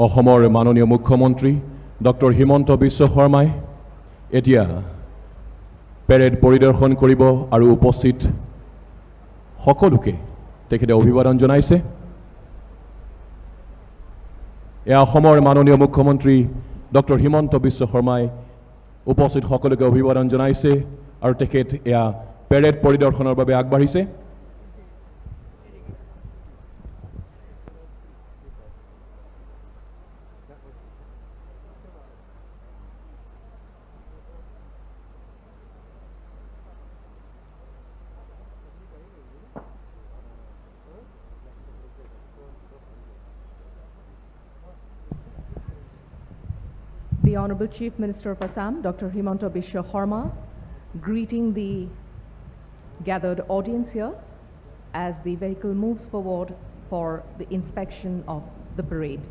অসমৰ মাননীয় মুখ্যমন্ত্ৰী ডক্টৰ হিমন্ত বিশ্ব শৰ্মাই এতিয়া পেৰেড পৰিদৰ্শন কৰিব আৰু উপস্থিত সকলোকে তেখেতে অভিবাদন জনাইছে। এয়া অসমৰ মাননীয় মুখ্যমন্ত্ৰী ডক্টৰ হিমন্ত বিশ্ব শৰ্মাই উপস্থিত সকলোকে অভিবাদন জনাইছে আৰু তেখেত এয়া পেৰেড পৰিদৰ্শনৰ বাবে আগবাঢ়িছে। The Honorable Chief Minister of Assam, Dr. Himanta Biswa Sarma, greeting the gathered audience here as the vehicle moves forward for the inspection of the parade.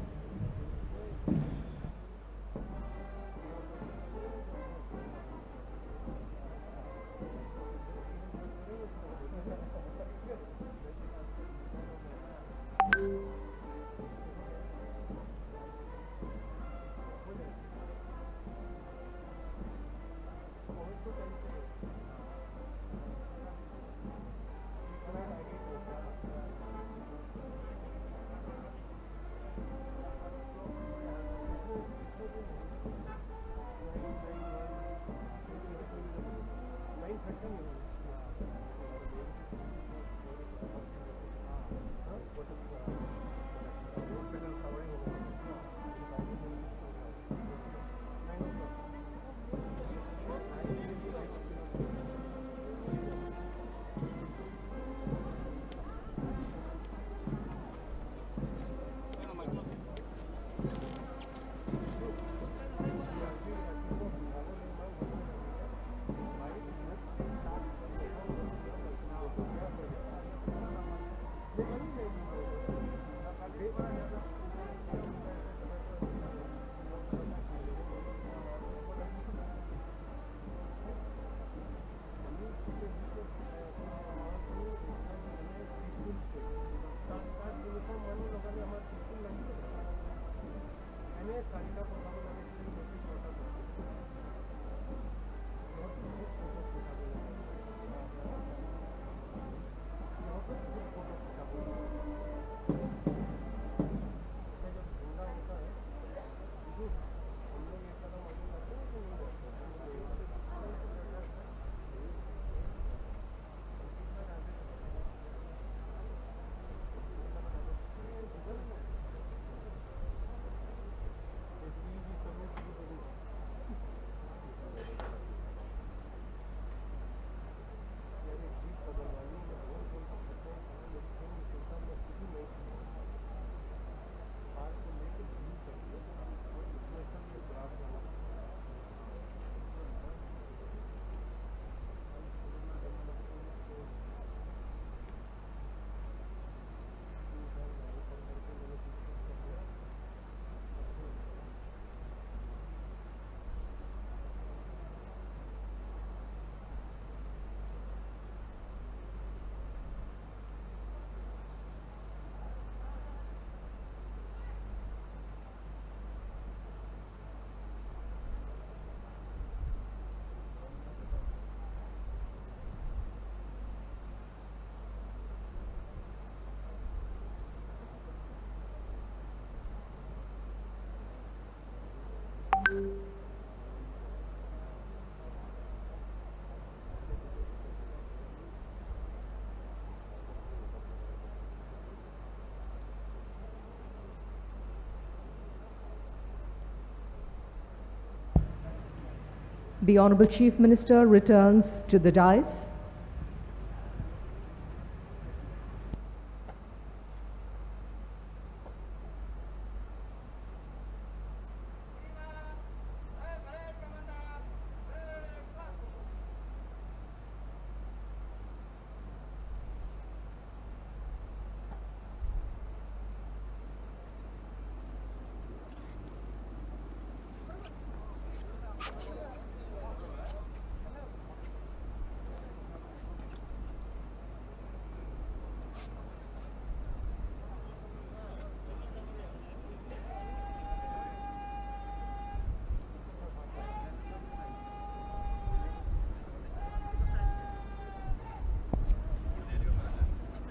The Honorable Chief Minister returns to the dais.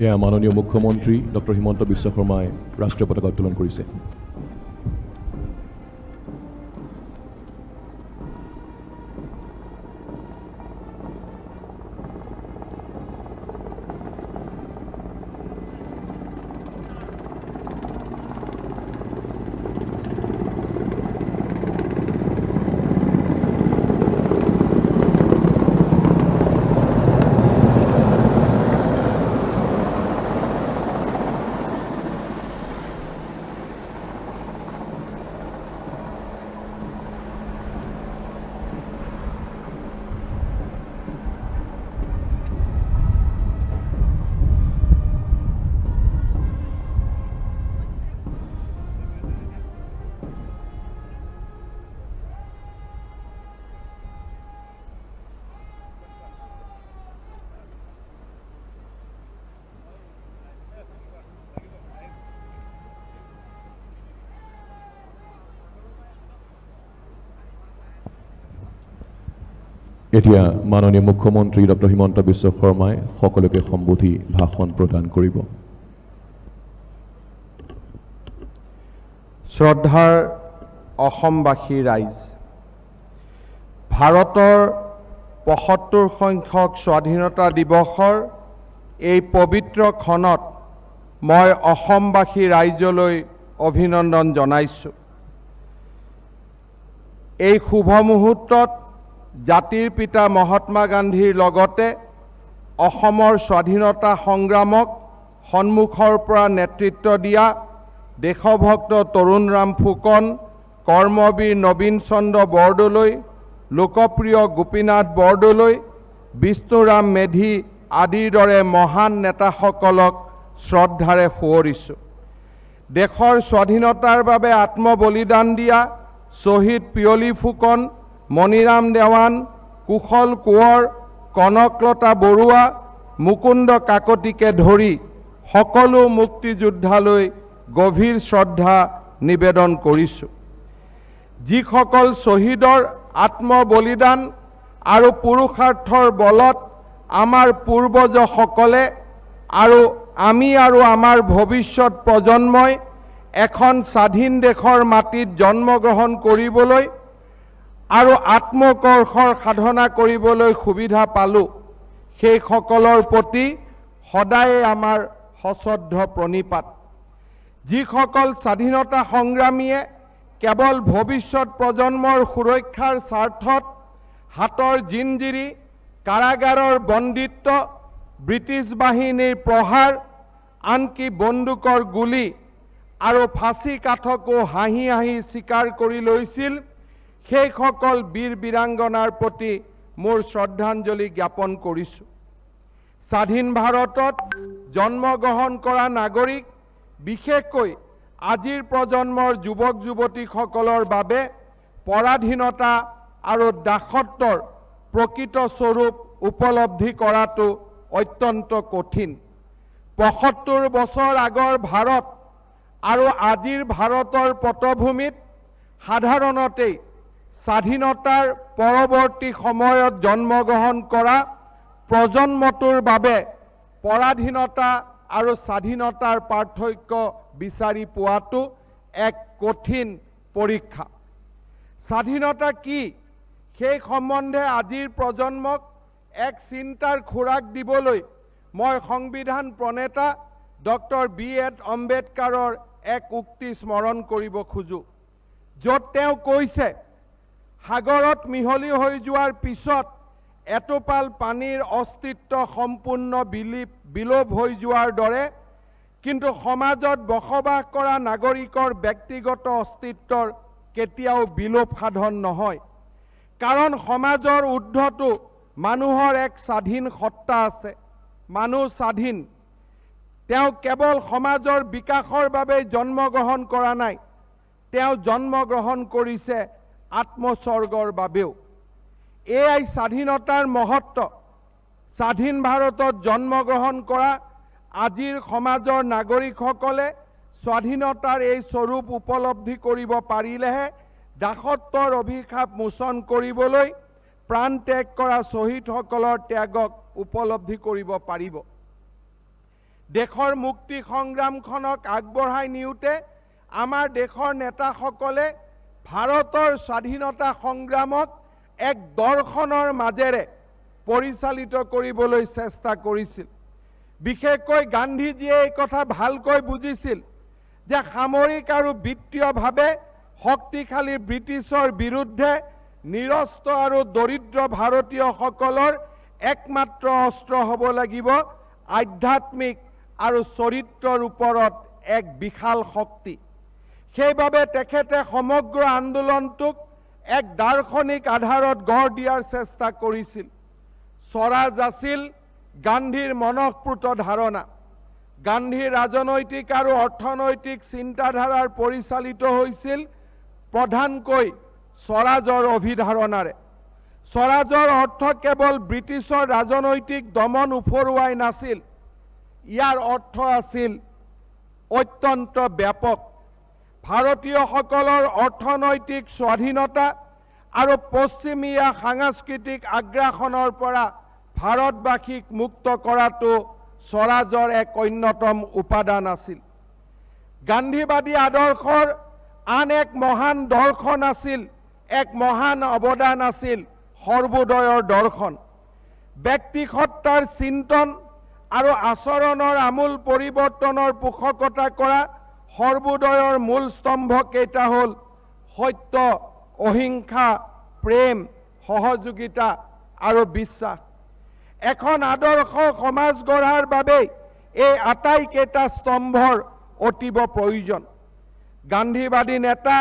এয়া মাননীয় মুখ্যমন্ত্ৰী doctor Himanta Biswa শৰ্মাই ৰাষ্ট্ৰীয় পতাকা উত্তোলন কৰিছে। এতিয়া মাননীয় মুখ্যমন্ত্ৰী ডক্টৰ হিমন্ত বিশ্ব শৰ্মাই সকলোকে সম্বোধি ভাষণ প্ৰদান কৰিব। শ্ৰদ্ধাৰ অসমবাসী ৰাইজ, ভাৰতৰ ৭৫ সংখ্যক স্বাধীনতা দিৱসৰ এই পবিত্ৰ ক্ষণত মই অসমবাসী ৰাইজলৈ অভিনন্দন জনাইছোঁ। এই শুভ মুহূৰ্তত জাতিৰ পিতা মহাত্মা গান্ধীৰ লগতে অসমৰ স্বাধীনতা সংগ্ৰামক সন্মুখৰ পৰা নেতৃত্ব দিয়া দেশভক্ত তৰুণৰাম ফুকন, কৰ্মবীৰ নবীন চন্দ্ৰ বৰদলৈ, লোকপ্ৰিয় গোপীনাথ বৰদলৈ, বিষ্ণুৰাম মেধি আদিৰ দৰে মহান নেতাসকলক শ্ৰদ্ধাৰে সোঁৱৰিছোঁ। দেশৰ স্বাধীনতাৰ বাবে আত্মবলিদান দিয়া শ্বহীদ পিয়লি ফুকন, মণিৰাম দেৱান, কুশল কোঁৱৰ, কনকলতা বৰুৱা, মুকুন্দ কাকতিকে ধৰি সকলো মুক্তিযোদ্ধালৈ গভীৰ শ্ৰদ্ধা নিবেদন কৰিছোঁ। যিসকল শ্বহীদৰ আত্মবলিদান আৰু পুৰুষাৰ্থৰ বলত আমাৰ পূৰ্বজসকলে আৰু আমি আৰু আমাৰ ভৱিষ্যত প্ৰজন্মই এখন স্বাধীন দেশৰ মাটিত জন্মগ্ৰহণ কৰিবলৈ আৰু আত্মকৰ্ষৰ সাধনা কৰিবলৈ সুবিধা পালোঁ, সেইসকলৰ প্ৰতি সদায়ে আমাৰ সশ্ৰদ্ধ প্ৰণিপাত। যিসকল স্বাধীনতা সংগ্ৰামীয়ে কেৱল ভৱিষ্যত প্ৰজন্মৰ সুৰক্ষাৰ স্বাৰ্থত হাতৰ জিঞ্জিৰি, কাৰাগাৰৰ বন্দিত্ব, ব্ৰিটিছ বাহিনীৰ প্ৰহাৰ, আনকি বন্দুকৰ গুলী আৰু ফাঁচী কাঠকো হাঁহি হাঁহি স্বীকাৰ কৰি লৈছিল, সেইসকল বীৰ বীৰাংগনাৰ প্ৰতি মোৰ শ্ৰদ্ধাঞ্জলি জ্ঞাপন কৰিছোঁ। স্বাধীন ভাৰতত জন্মগ্ৰহণ কৰা নাগৰিক, বিশেষকৈ আজিৰ প্ৰজন্মৰ যুৱক যুৱতীসকলৰ বাবে পৰাধীনতা আৰু দাসত্বৰ প্ৰকৃত স্বৰূপ উপলব্ধি কৰাটো অত্যন্ত কঠিন। ৭৫ বছৰ আগৰ ভাৰত আৰু আজিৰ ভাৰতৰ পটভূমিত সাধাৰণতেই স্বাধীনতাৰ পৰৱৰ্তী সময়ত জন্মগ্ৰহণ কৰা প্ৰজন্মটোৰ বাবে পৰাধীনতা আৰু স্বাধীনতাৰ পাৰ্থক্য বিচাৰি পোৱাটো এক কঠিন পৰীক্ষা। স্বাধীনতা কি সেই সম্বন্ধে আজিৰ প্ৰজন্মক এক চিন্তাৰ খোৰাক দিবলৈ মই সংবিধান প্ৰণেতা ডক্টৰ বি এড আম্বেদকাৰৰ এক উক্তি স্মৰণ কৰিব খোজোঁ, য'ত তেওঁ কৈছে, সাগৰত মিহলি হৈ যোৱাৰ পিছত এটোপাল পানীৰ অস্তিত্ব সম্পূৰ্ণ বিলোপ হৈ যোৱাৰ দৰে, কিন্তু সমাজত বসবাস কৰা নাগৰিকৰ ব্যক্তিগত অস্তিত্বৰ কেতিয়াও বিলোপ সাধন নহয়, কাৰণ সমাজৰ ঊৰ্ধতো মানুহৰ এক স্বাধীন সত্তা আছে। মানুহ স্বাধীন, তেওঁ কেৱল সমাজৰ বিকাশৰ বাবে জন্মগ্ৰহণ কৰা নাই, তেওঁ জন্মগ্ৰহণ কৰিছে আত্মস্বৰ্গৰ বাবেও। এয়াই স্বাধীনতাৰ মহত্ব। স্বাধীন ভাৰতত জন্মগ্ৰহণ কৰা আজিৰ সমাজৰ নাগৰিকসকলে স্বাধীনতাৰ এই স্বৰূপ উপলব্ধি কৰিব পাৰিলেহে দাসত্বৰ অভিশাপ মোচন কৰিবলৈ প্ৰাণ ত্যাগ কৰা শ্বহীদসকলৰ ত্যাগক উপলব্ধি কৰিব পাৰিব। দেশৰ মুক্তি সংগ্ৰামখনক আগবঢ়াই নিওঁতে আমাৰ দেশৰ নেতাসকলে ভাৰতৰ স্বাধীনতা সংগ্ৰামক এক দৰ্শনৰ মাজেৰে পৰিচালিত কৰিবলৈ চেষ্টা কৰিছিল। বিশেষকৈ গান্ধীজীয়ে এই কথা ভালকৈ বুজিছিল যে সামৰিক আৰু বিত্তীয়ভাৱে শক্তিশালী ব্ৰিটিছৰ বিৰুদ্ধে নিৰস্ত্ৰ আৰু দৰিদ্ৰ ভাৰতীয়সকলৰ একমাত্ৰ অস্ত্ৰ হ'ব লাগিব আধ্যাত্মিক আৰু চৰিত্ৰৰ ওপৰত এক বিশাল শক্তি। সেইবাবে তেখেতে সমগ্ৰ আন্দোলনটোক এক দাৰ্শনিক আধাৰত গঢ় দিয়াৰ চেষ্টা কৰিছিল। স্বৰাজ আছিল গান্ধীৰ মনঃপুত ধাৰণা। গান্ধীৰ ৰাজনৈতিক আৰু অৰ্থনৈতিক চিন্তাধাৰাৰ পৰিচালিত হৈছিল প্ৰধানকৈ স্বৰাজৰ অভিধাৰণাৰে। স্বৰাজৰ অৰ্থ কেৱল ব্ৰিটিছৰ ৰাজনৈতিক দমন ওফৰোৱাই নাছিল, ইয়াৰ অৰ্থ আছিল অত্যন্ত ব্যাপক। ভাৰতীয়সকলৰ অৰ্থনৈতিক স্বাধীনতা আৰু পশ্চিমীয়া সাংস্কৃতিক আগ্ৰাসনৰ পৰা ভাৰতবাসীক মুক্ত কৰাটো স্বৰাজৰ এক অন্যতম উপাদান আছিল। গান্ধীবাদী আদৰ্শৰ আন এক মহান দৰ্শন আছিল, এক মহান অৱদান আছিল সৰ্বোদয়ৰ দৰ্শন। ব্যক্তিসত্তাৰ চিন্তন আৰু আচৰণৰ আমূল পৰিৱৰ্তনৰ পোষকতা কৰা সৰ্বোদয়ৰ মূল স্তম্ভ কেইটা হ'ল সত্য, অহিংসা, প্ৰেম, সহযোগিতা আৰু বিশ্বাস। এখন আদৰ্শ সমাজ গঢ়াৰ বাবে এই আটাইকেইটা স্তম্ভৰ অতীৱ প্ৰয়োজন। গান্ধীবাদী নেতা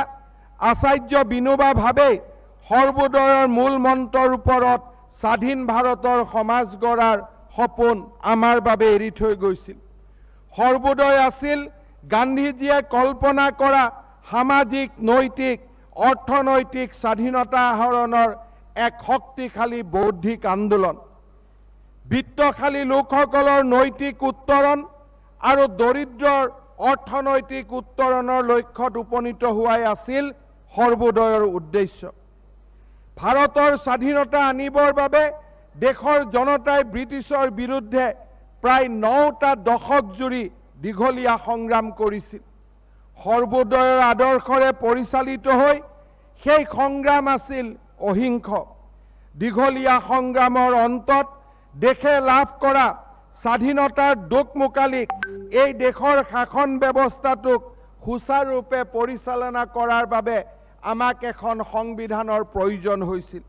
আচাৰ্য বিনোবা ভাবে সৰ্বোদয়ৰ মূল মন্ত্ৰৰ ওপৰত স্বাধীন ভাৰতৰ সমাজ গঢ়াৰ সপোন আমাৰ বাবে এৰি থৈ গৈছিল। সৰ্বোদয় আছিল গান্ধীজীয়ে কল্পনা কৰা সামাজিক, নৈতিক, অৰ্থনৈতিক স্বাধীনতা আহৰণৰ এক শক্তিশালী বৌদ্ধিক আন্দোলন। বিত্তশালী লোকসকলৰ নৈতিক উত্তৰণ আৰু দৰিদ্ৰৰ অৰ্থনৈতিক উত্তৰণৰ লক্ষ্যত উপনীত হোৱাই আছিল সৰ্বোদয়ৰ উদ্দেশ্য। ভাৰতৰ স্বাধীনতা আনিবৰ বাবে দেশৰ জনতাই ব্ৰিটিছৰ বিৰুদ্ধে প্ৰায় 9টা দশক জুৰি দীঘলীয়া সংগ্ৰাম কৰিছিল। সৰ্বোদয়ৰ আদৰ্শৰে পৰিচালিত হৈ সেই সংগ্ৰাম আছিল অহিংস। দীঘলীয়া সংগ্ৰামৰ অন্তত দেশে লাভ কৰা স্বাধীনতাৰ দোকমোকালিক এই দেশৰ শাসন ব্যৱস্থাটোক সুচাৰুৰূপে পৰিচালনা কৰাৰ বাবে আমাক এখন সংবিধানৰ প্ৰয়োজন হৈছিল।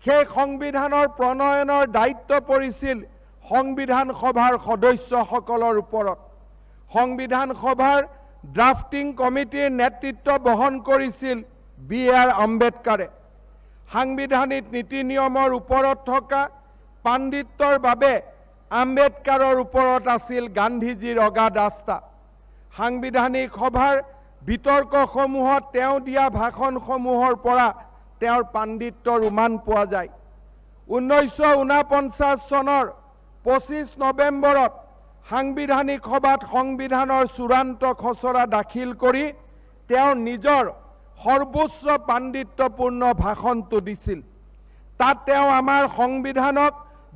সেই সংবিধানৰ প্ৰণয়নৰ দায়িত্ব পৰিছিল সংবিধান সভাৰ সদস্যসকলৰ ওপৰত। সংবিধান সভাৰ ড্ৰাফটিং কমিটিৰ নেতৃত্ব বহন কৰিছিল বি আৰ আম্বেদকাৰে। সাংবিধানিক নীতি নিয়মৰ ওপৰত থকা পাণ্ডিত্যৰ বাবে আম্বেদকাৰৰ ওপৰত আছিল গান্ধীজীৰ অগাধ আস্থা। সাংবিধানিক সভাৰ বিতৰ্কসমূহত তেওঁ দিয়া ভাষণসমূহৰ পৰা তেওঁৰ পাণ্ডিত্যৰ উমান পোৱা যায়। 1949 চনৰ 25 নৱেম্বৰত সাংবিধানিক সভাত সংবিধানৰ চূড়ান্ত খচৰা দাখিল কৰি তেওঁ নিজৰ সৰ্বোচ্চ পাণ্ডিত্যপূৰ্ণ ভাষণটো দিছিল। তাত তেওঁ আমাৰ সংবিধানক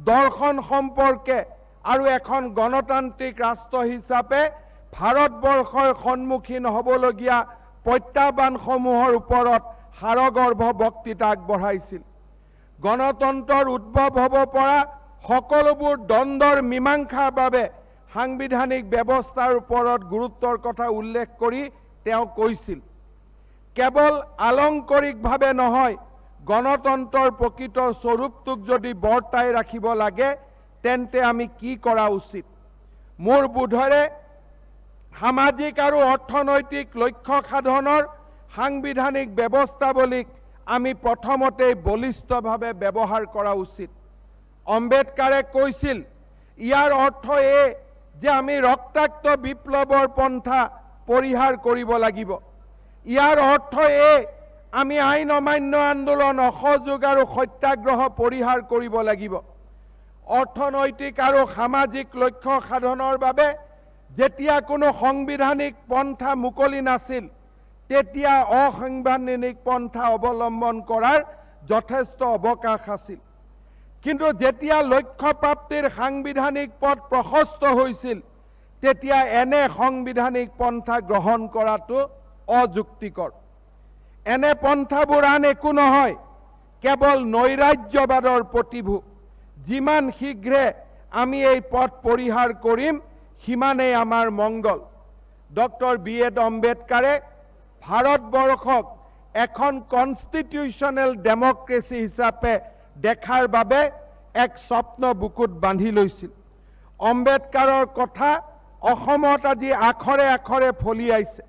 দৰ্শন সম্পৰ্কে আৰু এখন গণতান্ত্ৰিক ৰাষ্ট্ৰ হিচাপে ভাৰতবৰ্ষৰ সন্মুখীন হ'বলগীয়া প্ৰত্যাহ্বানসমূহৰ ওপৰত সাৰগৰ্ভ বক্তৃতা আগবঢ়াইছিল। গণতন্ত্ৰৰ উদ্ভৱ হ'ব পৰা সকলোবোৰ দ্বন্দ্বৰ মীমাংসাৰ বাবে সাংবিধানিক ব্যৱস্থাৰ ওপৰত গুৰুত্বৰ কথা উল্লেখ কৰি তেওঁ কৈছিল, কেৱল আলংকাৰিকভাৱে নহয়, গণতন্ত্ৰৰ প্ৰকৃত স্বৰূপটোক যদি বৰ্তাই ৰাখিব লাগে তেন্তে আমি কি কৰা উচিত? মোৰ বোধেৰে সামাজিক আৰু অৰ্থনৈতিক লক্ষ্য সাধনৰ সাংবিধানিক ব্যৱস্থাৱলীক আমি প্ৰথমতেই বলিষ্ঠভাৱে ব্যৱহাৰ কৰা উচিত। আম্বেদকাৰে কৈছিল, ইয়াৰ অৰ্থ এই যে আমি ৰক্তাক্ত বিপ্লৱৰ পন্থা পৰিহাৰ কৰিব লাগিব। ইয়াৰ অৰ্থ এই আমি আইন অমান্য আন্দোলন, অসহযোগ আৰু সত্যাগ্ৰহ পৰিহাৰ কৰিব লাগিব। অৰ্থনৈতিক আৰু সামাজিক লক্ষ্য সাধনৰ বাবে যেতিয়া কোনো সাংবিধানিক পন্থা মুকলি নাছিল, তেতিয়া অসাংবিধানিক পন্থা অৱলম্বন কৰাৰ যথেষ্ট অৱকাশ আছিল। কিন্তু যেতিয়া লক্ষ্য প্ৰাপ্তিৰ সাংবিধানিক পথ প্ৰশস্ত হৈছিল, তেতিয়া এনে সাংবিধানিক পন্থা গ্ৰহণ কৰাটো অযুক্তিকৰ। এনে পন্থাবোৰ আন একো নহয়, কেৱল নৈৰাজ্যবাদৰ প্ৰতিভূ। যিমান শীঘ্ৰে আমি এই পথ পৰিহাৰ কৰিম, সিমানেই আমাৰ মংগল। ডক্টৰ বি এড আম্বেদকাৰে ভাৰতবৰ্ষক এখন কনষ্টিটিউশ্যনেল ডেমক্ৰেচি হিচাপে দেখাৰ বাবে এক স্বপ্ন বুকুত বান্ধি লৈছিল। আম্বেদকাৰৰ কথা অসমত আজি আখৰে আখৰে ফলিয়াইছে।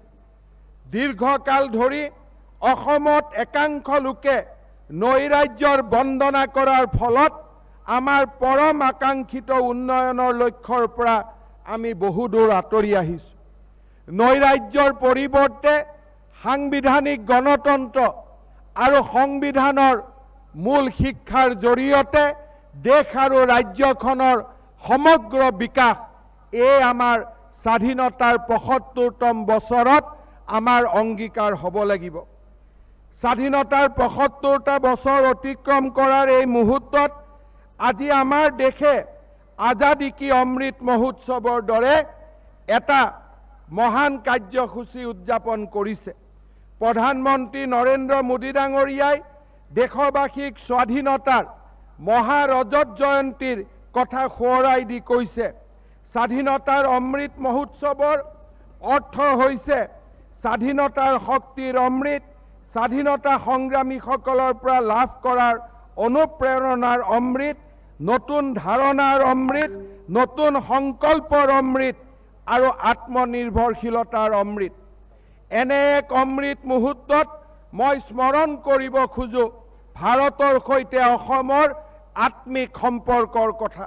দীৰ্ঘকাল ধৰি অসমত একাংশ লোকে নৈৰাজ্যৰ বন্দনা কৰাৰ ফলত আমাৰ পৰম আকাংক্ষিত উন্নয়নৰ লক্ষ্যৰ পৰা আমি বহুদূৰ আঁতৰি আহিছোঁ। নৈৰাজ্যৰ পৰিৱৰ্তে সাংবিধানিক গণতন্ত্ৰ আৰু সংবিধানৰ মূল শিক্ষাৰ জৰিয়তে দেশ আৰু ৰাজ্যখনৰ সমগ্ৰ বিকাশ এই আমাৰ স্বাধীনতাৰ ৭৫তম বছৰত আমাৰ অংগীকাৰ হ'ব লাগিব। স্বাধীনতাৰ ৭৫টা বছৰ অতিক্ৰম কৰাৰ এই মুহূৰ্তত আজি আমাৰ দেশে আজাদী কি অমৃত মহোৎসৱৰ দৰে এটা মহান কাৰ্যসূচী উদযাপন কৰিছে। প্ৰধানমন্ত্ৰী নৰেন্দ্ৰ মোদী ডাঙৰীয়াই দেশবাসীক স্বাধীনতাৰ মহাৰজত জয়ন্তীৰ কথা সোঁৱৰাই দি কৈছে, স্বাধীনতাৰ অমৃত মহোৎসৱৰ অৰ্থ হৈছে স্বাধীনতাৰ শক্তিৰ অমৃত, স্বাধীনতা সংগ্ৰামীসকলৰ পৰা লাভ কৰাৰ অনুপ্ৰেৰণাৰ অমৃত, নতুন ধাৰণাৰ অমৃত, নতুন সংকল্পৰ অমৃত আৰু আত্মনিৰ্ভৰশীলতাৰ অমৃত। এনে এক অমৃত মুহূৰ্তত মই স্মৰণ কৰিব খোজো ভাৰতৰ সৈতে অসমৰ আত্মিক সম্পৰ্কৰ কথা।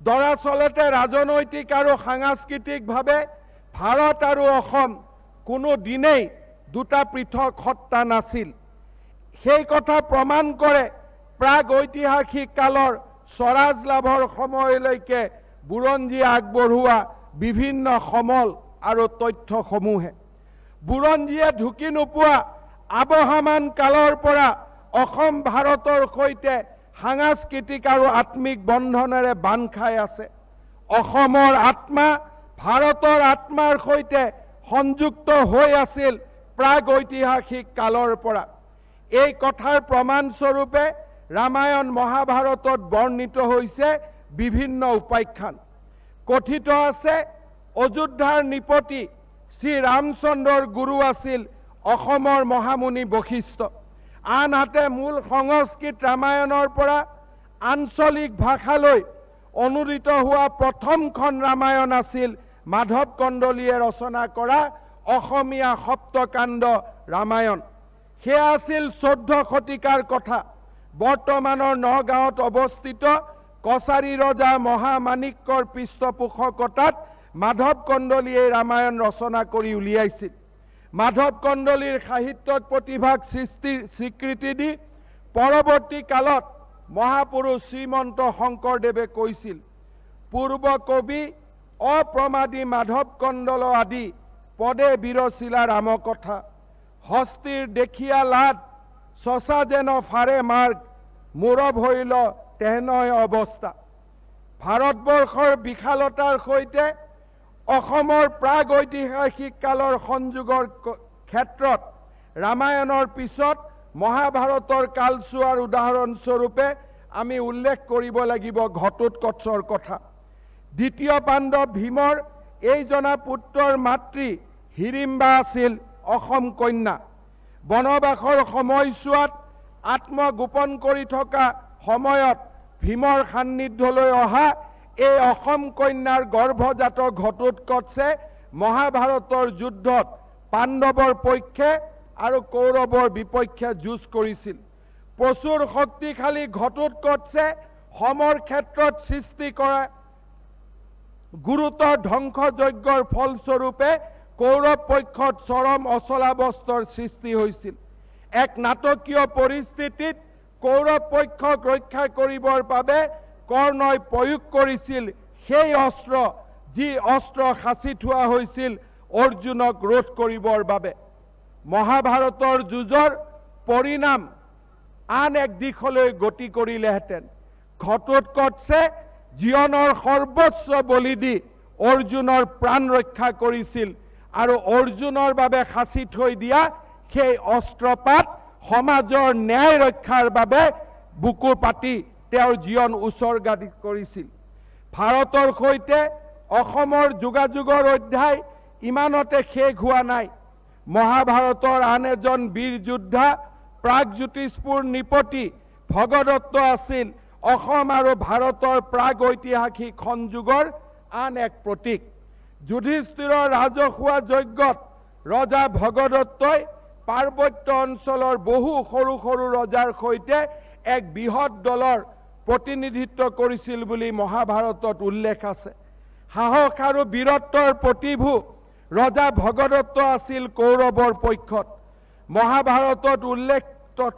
দৰাচলতে ৰাজনৈতিক আৰু সাংস্কৃতিকভাৱে ভাৰত আৰু অসম কোনো দিনেই দুটা পৃথক সত্তা নাছিল। সেই কথা প্ৰমাণ কৰে প্ৰাগ ঐতিহাসিক কালৰ স্বৰাজ লাভৰ সময়লৈকে বুৰঞ্জী আগবঢ়োৱা বিভিন্ন সমল আৰু তথ্যসমূহে। বুৰঞ্জীয়ে ঢুকি নোপোৱা আবহমান কালৰ পৰা অসম ভাৰতৰ সৈতে সাংস্কৃতিক আৰু আত্মিক বন্ধনেৰে বান্ধ খাই আছে। অসমৰ আত্মা ভাৰতৰ আত্মাৰ সৈতে সংযুক্ত হৈ আছিল প্ৰাগ ঐতিহাসিক কালৰ পৰা। এই কথাৰ প্ৰমাণস্বৰূপে ৰামায়ণ মহাভাৰতত বৰ্ণিত হৈছে বিভিন্ন উপাখ্যান। কথিত আছে অযোধ্যাৰ নিপতি শ্ৰীৰামচন্দ্ৰৰ গুৰু আছিল অসমৰ মহামুনি বশিষ্ঠ। আনহাতে মূল সংস্কৃত ৰামায়ণৰ পৰা আঞ্চলিক ভাষালৈ অনুদিত হোৱা প্ৰথমখন ৰামায়ণ আছিল মাধৱ কন্দলীয়ে ৰচনা কৰা অসমীয়া সপ্তকাণ্ড ৰামায়ণ। সেয়া আছিল ১৪ শতিকাৰ কথা। বৰ্তমানৰ নগাঁৱত অৱস্থিত কছাৰী ৰজা মহামাণিক্যৰ পৃষ্ঠপোষকতাত মাধৱ কন্দলীয়ে ৰামায়ণ ৰচনা কৰি উলিয়াইছিল। মাধৱ কন্দলীৰ সাহিত্যক প্ৰতিভাক স্বীকৃতি দি পৰৱৰ্তী কালত মহাপুৰুষ শ্ৰীমন্ত শংকৰদেৱে কৈছিল, পূৰ্ব কবি অপ্ৰমাদী মাধৱ কন্দল আদি পদে বিৰচিলা ৰামকথা, হস্তীৰ দেখিয়া লাদ চচা যেন ফাৰে মাৰ্গ, মূৰ ভৈল তেনয় অৱস্থা। ভাৰতবৰ্ষৰ বিশালতাৰ সৈতে অসমৰ প্ৰাগ ঐতিহাসিক কালৰ সংযোগৰ ক্ষেত্ৰত ৰামায়ণৰ পিছত মহাভাৰতৰ কালচোৱাৰ উদাহৰণস্বৰূপে আমি উল্লেখ কৰিব লাগিব ঘটোৎকচৰ কথা। দ্বিতীয় পাণ্ডৱ ভীমৰ এইজনা পুত্ৰৰ মাতৃ হিড়িম্বা আছিল অসম কন্যা। বনবাসৰ সময়ছোৱাত আত্মগোপন কৰি থকা সময়ত ভীমৰ সান্নিধ্যলৈ অহা এই অসম কন্যাৰ গৰ্ভজাত ঘটোৎকচে মহাভাৰতৰ যুদ্ধত পাণ্ডৱৰ পক্ষে আৰু কৌৰৱৰ বিপক্ষে যুঁজ কৰিছিল। প্ৰচুৰ শক্তিশালী ঘটোৎকচে সমৰ ক্ষেত্ৰত সৃষ্টি কৰা গুৰুতৰ ধ্বংসযজ্ঞৰ ফলস্বৰূপে কৌৰৱ পক্ষত চৰম অচলাৱস্থাৰ সৃষ্টি হৈছিল। এক নাটকীয় পৰিস্থিতিত কৌৰৱ পক্ষক ৰক্ষা কৰিবৰ বাবে কৰ্ণই প্ৰয়োগ কৰিছিল সেই অস্ত্ৰ, যি অস্ত্ৰ সাঁচি থোৱা হৈছিল অৰ্জুনক ৰোধ কৰিবৰ বাবে। মহাভাৰতৰ যুঁজৰ পৰিণাম আন এক দিশলৈ গতি কৰিলেহেঁতেন। ঘটোৎকচে জীৱনৰ সৰ্বোচ্চ বলি দি অৰ্জুনৰ প্ৰাণ ৰক্ষা কৰিছিল আৰু অৰ্জুনৰ বাবে সাঁচি থৈ দিয়া সেই অস্ত্ৰপাত সমাজৰ ন্যায় ৰক্ষাৰ বাবে বুকু পাতি তেওঁৰ জীৱন উছৰ্গা কৰিছিল। ভাৰতৰ সৈতে অসমৰ যোগাযোগৰ অধ্যায় ইমানতে শেষ হোৱা নাই। মহাভাৰতৰ আন এজন বীৰ যোদ্ধা প্ৰাগজ্যোতিষপুৰ নৃপতি ভগদত্ত আছিল অসম আৰু ভাৰতৰ প্ৰাগ ঐতিহাসিক সংযোগৰ আন এক প্ৰতীক। যুধিষ্ঠিৰৰ ৰাজহুৱা যজ্ঞত ৰজা ভগদত্তই পাৰ্বত্য অঞ্চলৰ বহু সৰু সৰু ৰজাৰ সৈতে এক বৃহৎ দলৰ প্ৰতিনিধিত্ব কৰিছিল বুলি মহাভাৰতত উল্লেখ আছে। সাহস আৰু বীৰত্বৰ প্ৰতিভূ ৰজা ভগদত্ত আছিল কৌৰৱৰ পক্ষত। মহাভাৰতত উল্লেখ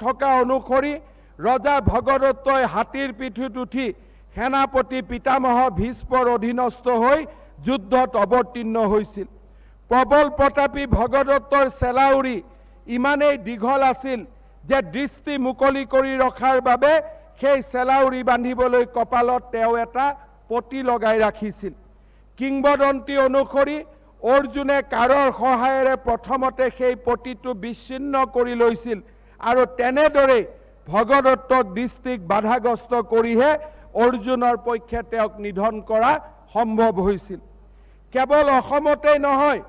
থকা অনুসৰি ৰজা ভগদত্তই হাতীৰ পিঠিত উঠি সেনাপতি পিতামহ ভীষ্মৰ অধীনস্থ হৈ যুদ্ধত অৱতীৰ্ণ হৈছিল। প্ৰবল প্ৰতাপী ভগদত্তৰ চেলাউৰি ইমানেই দীঘল আছিল যে দৃষ্টি মুকলি কৰি ৰখাৰ বাবে সেই চেলাউৰি বান্ধিবলৈ কপালত তেওঁ এটা পটি লগাই ৰাখিছিল। কিংবদন্তি অনুসৰি অৰ্জুনে কাঁড়ৰ সহায়েৰে প্ৰথমতে সেই পটিটো বিচ্ছিন্ন কৰি লৈছিল আৰু তেনেদৰেই ভগদত্তক দৃষ্টিক বাধাগ্ৰস্ত কৰিহে অৰ্জুনৰ পক্ষে তেওঁক নিধন কৰা সম্ভৱ হৈছিল। কেৱল অসমতেই নহয়,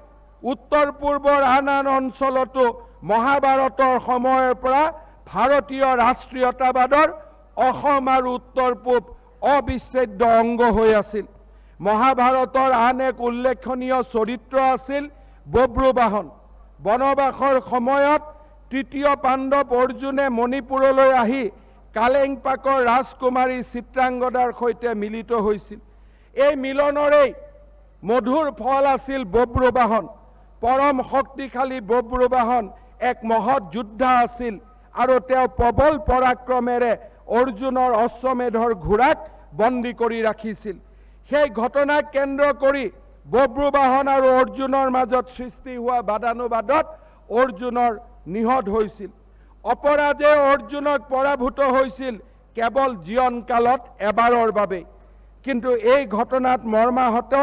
উত্তৰ পূৰ্বৰ আন আন অঞ্চলতো মহাভাৰতৰ সময়ৰ পৰা ভাৰতীয় ৰাষ্ট্ৰীয়তাবাদৰ অসম আৰু উত্তৰ পূব অবিচ্ছেদ্য অংগ হৈ আছিল। মহাভাৰতৰ আন এক উল্লেখনীয় চৰিত্ৰ আছিল বব্ৰুবাহন। বনবাসৰ সময়ত তৃতীয় পাণ্ডৱ অৰ্জুনে মণিপুৰলৈ আহি কালেংপাকৰ ৰাজকুমাৰী চিত্ৰাংগদাৰ সৈতে মিলিত হৈছিল। এই মিলনৰেই মধুৰ ফল আছিল বব্ৰুবাহন। পৰম শক্তিশালী বব্ৰুবাহন এক মহৎ যোদ্ধা আছিল আৰু তেওঁ প্ৰবল পৰাক্ৰমেৰে অৰ্জুনৰ অশ্বমেধৰ ঘোঁৰাক বন্দী কৰি ৰাখিছিল। সেই ঘটনাক কেন্দ্ৰ কৰি বব্ৰুবাহন আৰু অৰ্জুনৰ মাজত সৃষ্টি হোৱা বাদানুবাদত অৰ্জুনৰ নিহত হৈছিল। অপৰাধে অৰ্জুনক পৰাভূত হৈছিল কেৱল জীৱনকালত এবাৰৰ বাবে, কিন্তু এই ঘটনাত মৰ্মাহত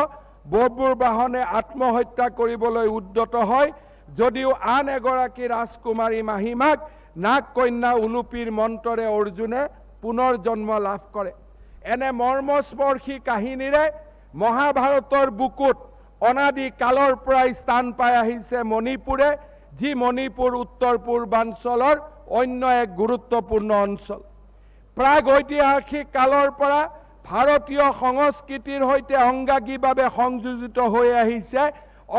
বব্ৰুবাহনে আত্মহত্যা কৰিবলৈ উদ্যত হয় যদিও আন এগৰাকী ৰাজকুমাৰী মাহিমাক নাগ কন্যা উলুপিৰ মন্ত্ৰৰে অৰ্জুনে পুনৰ জন্ম লাভ কৰে। এনে মৰ্মস্পৰ্শী কাহিনীৰে মহাভাৰতৰ বুকুত অনাদি কালৰ পৰাই স্থান পাই আহিছে মণিপুৰে, যি মণিপুৰ উত্তৰ পূৰ্বাঞ্চলৰ অন্য এক গুৰুত্বপূৰ্ণ অঞ্চল। প্ৰাগ ঐতিহাসিক কালৰ পৰা ভাৰতীয় সংস্কৃতিৰ সৈতে অংগাংগীভাৱে সংযোজিত হৈ আহিছে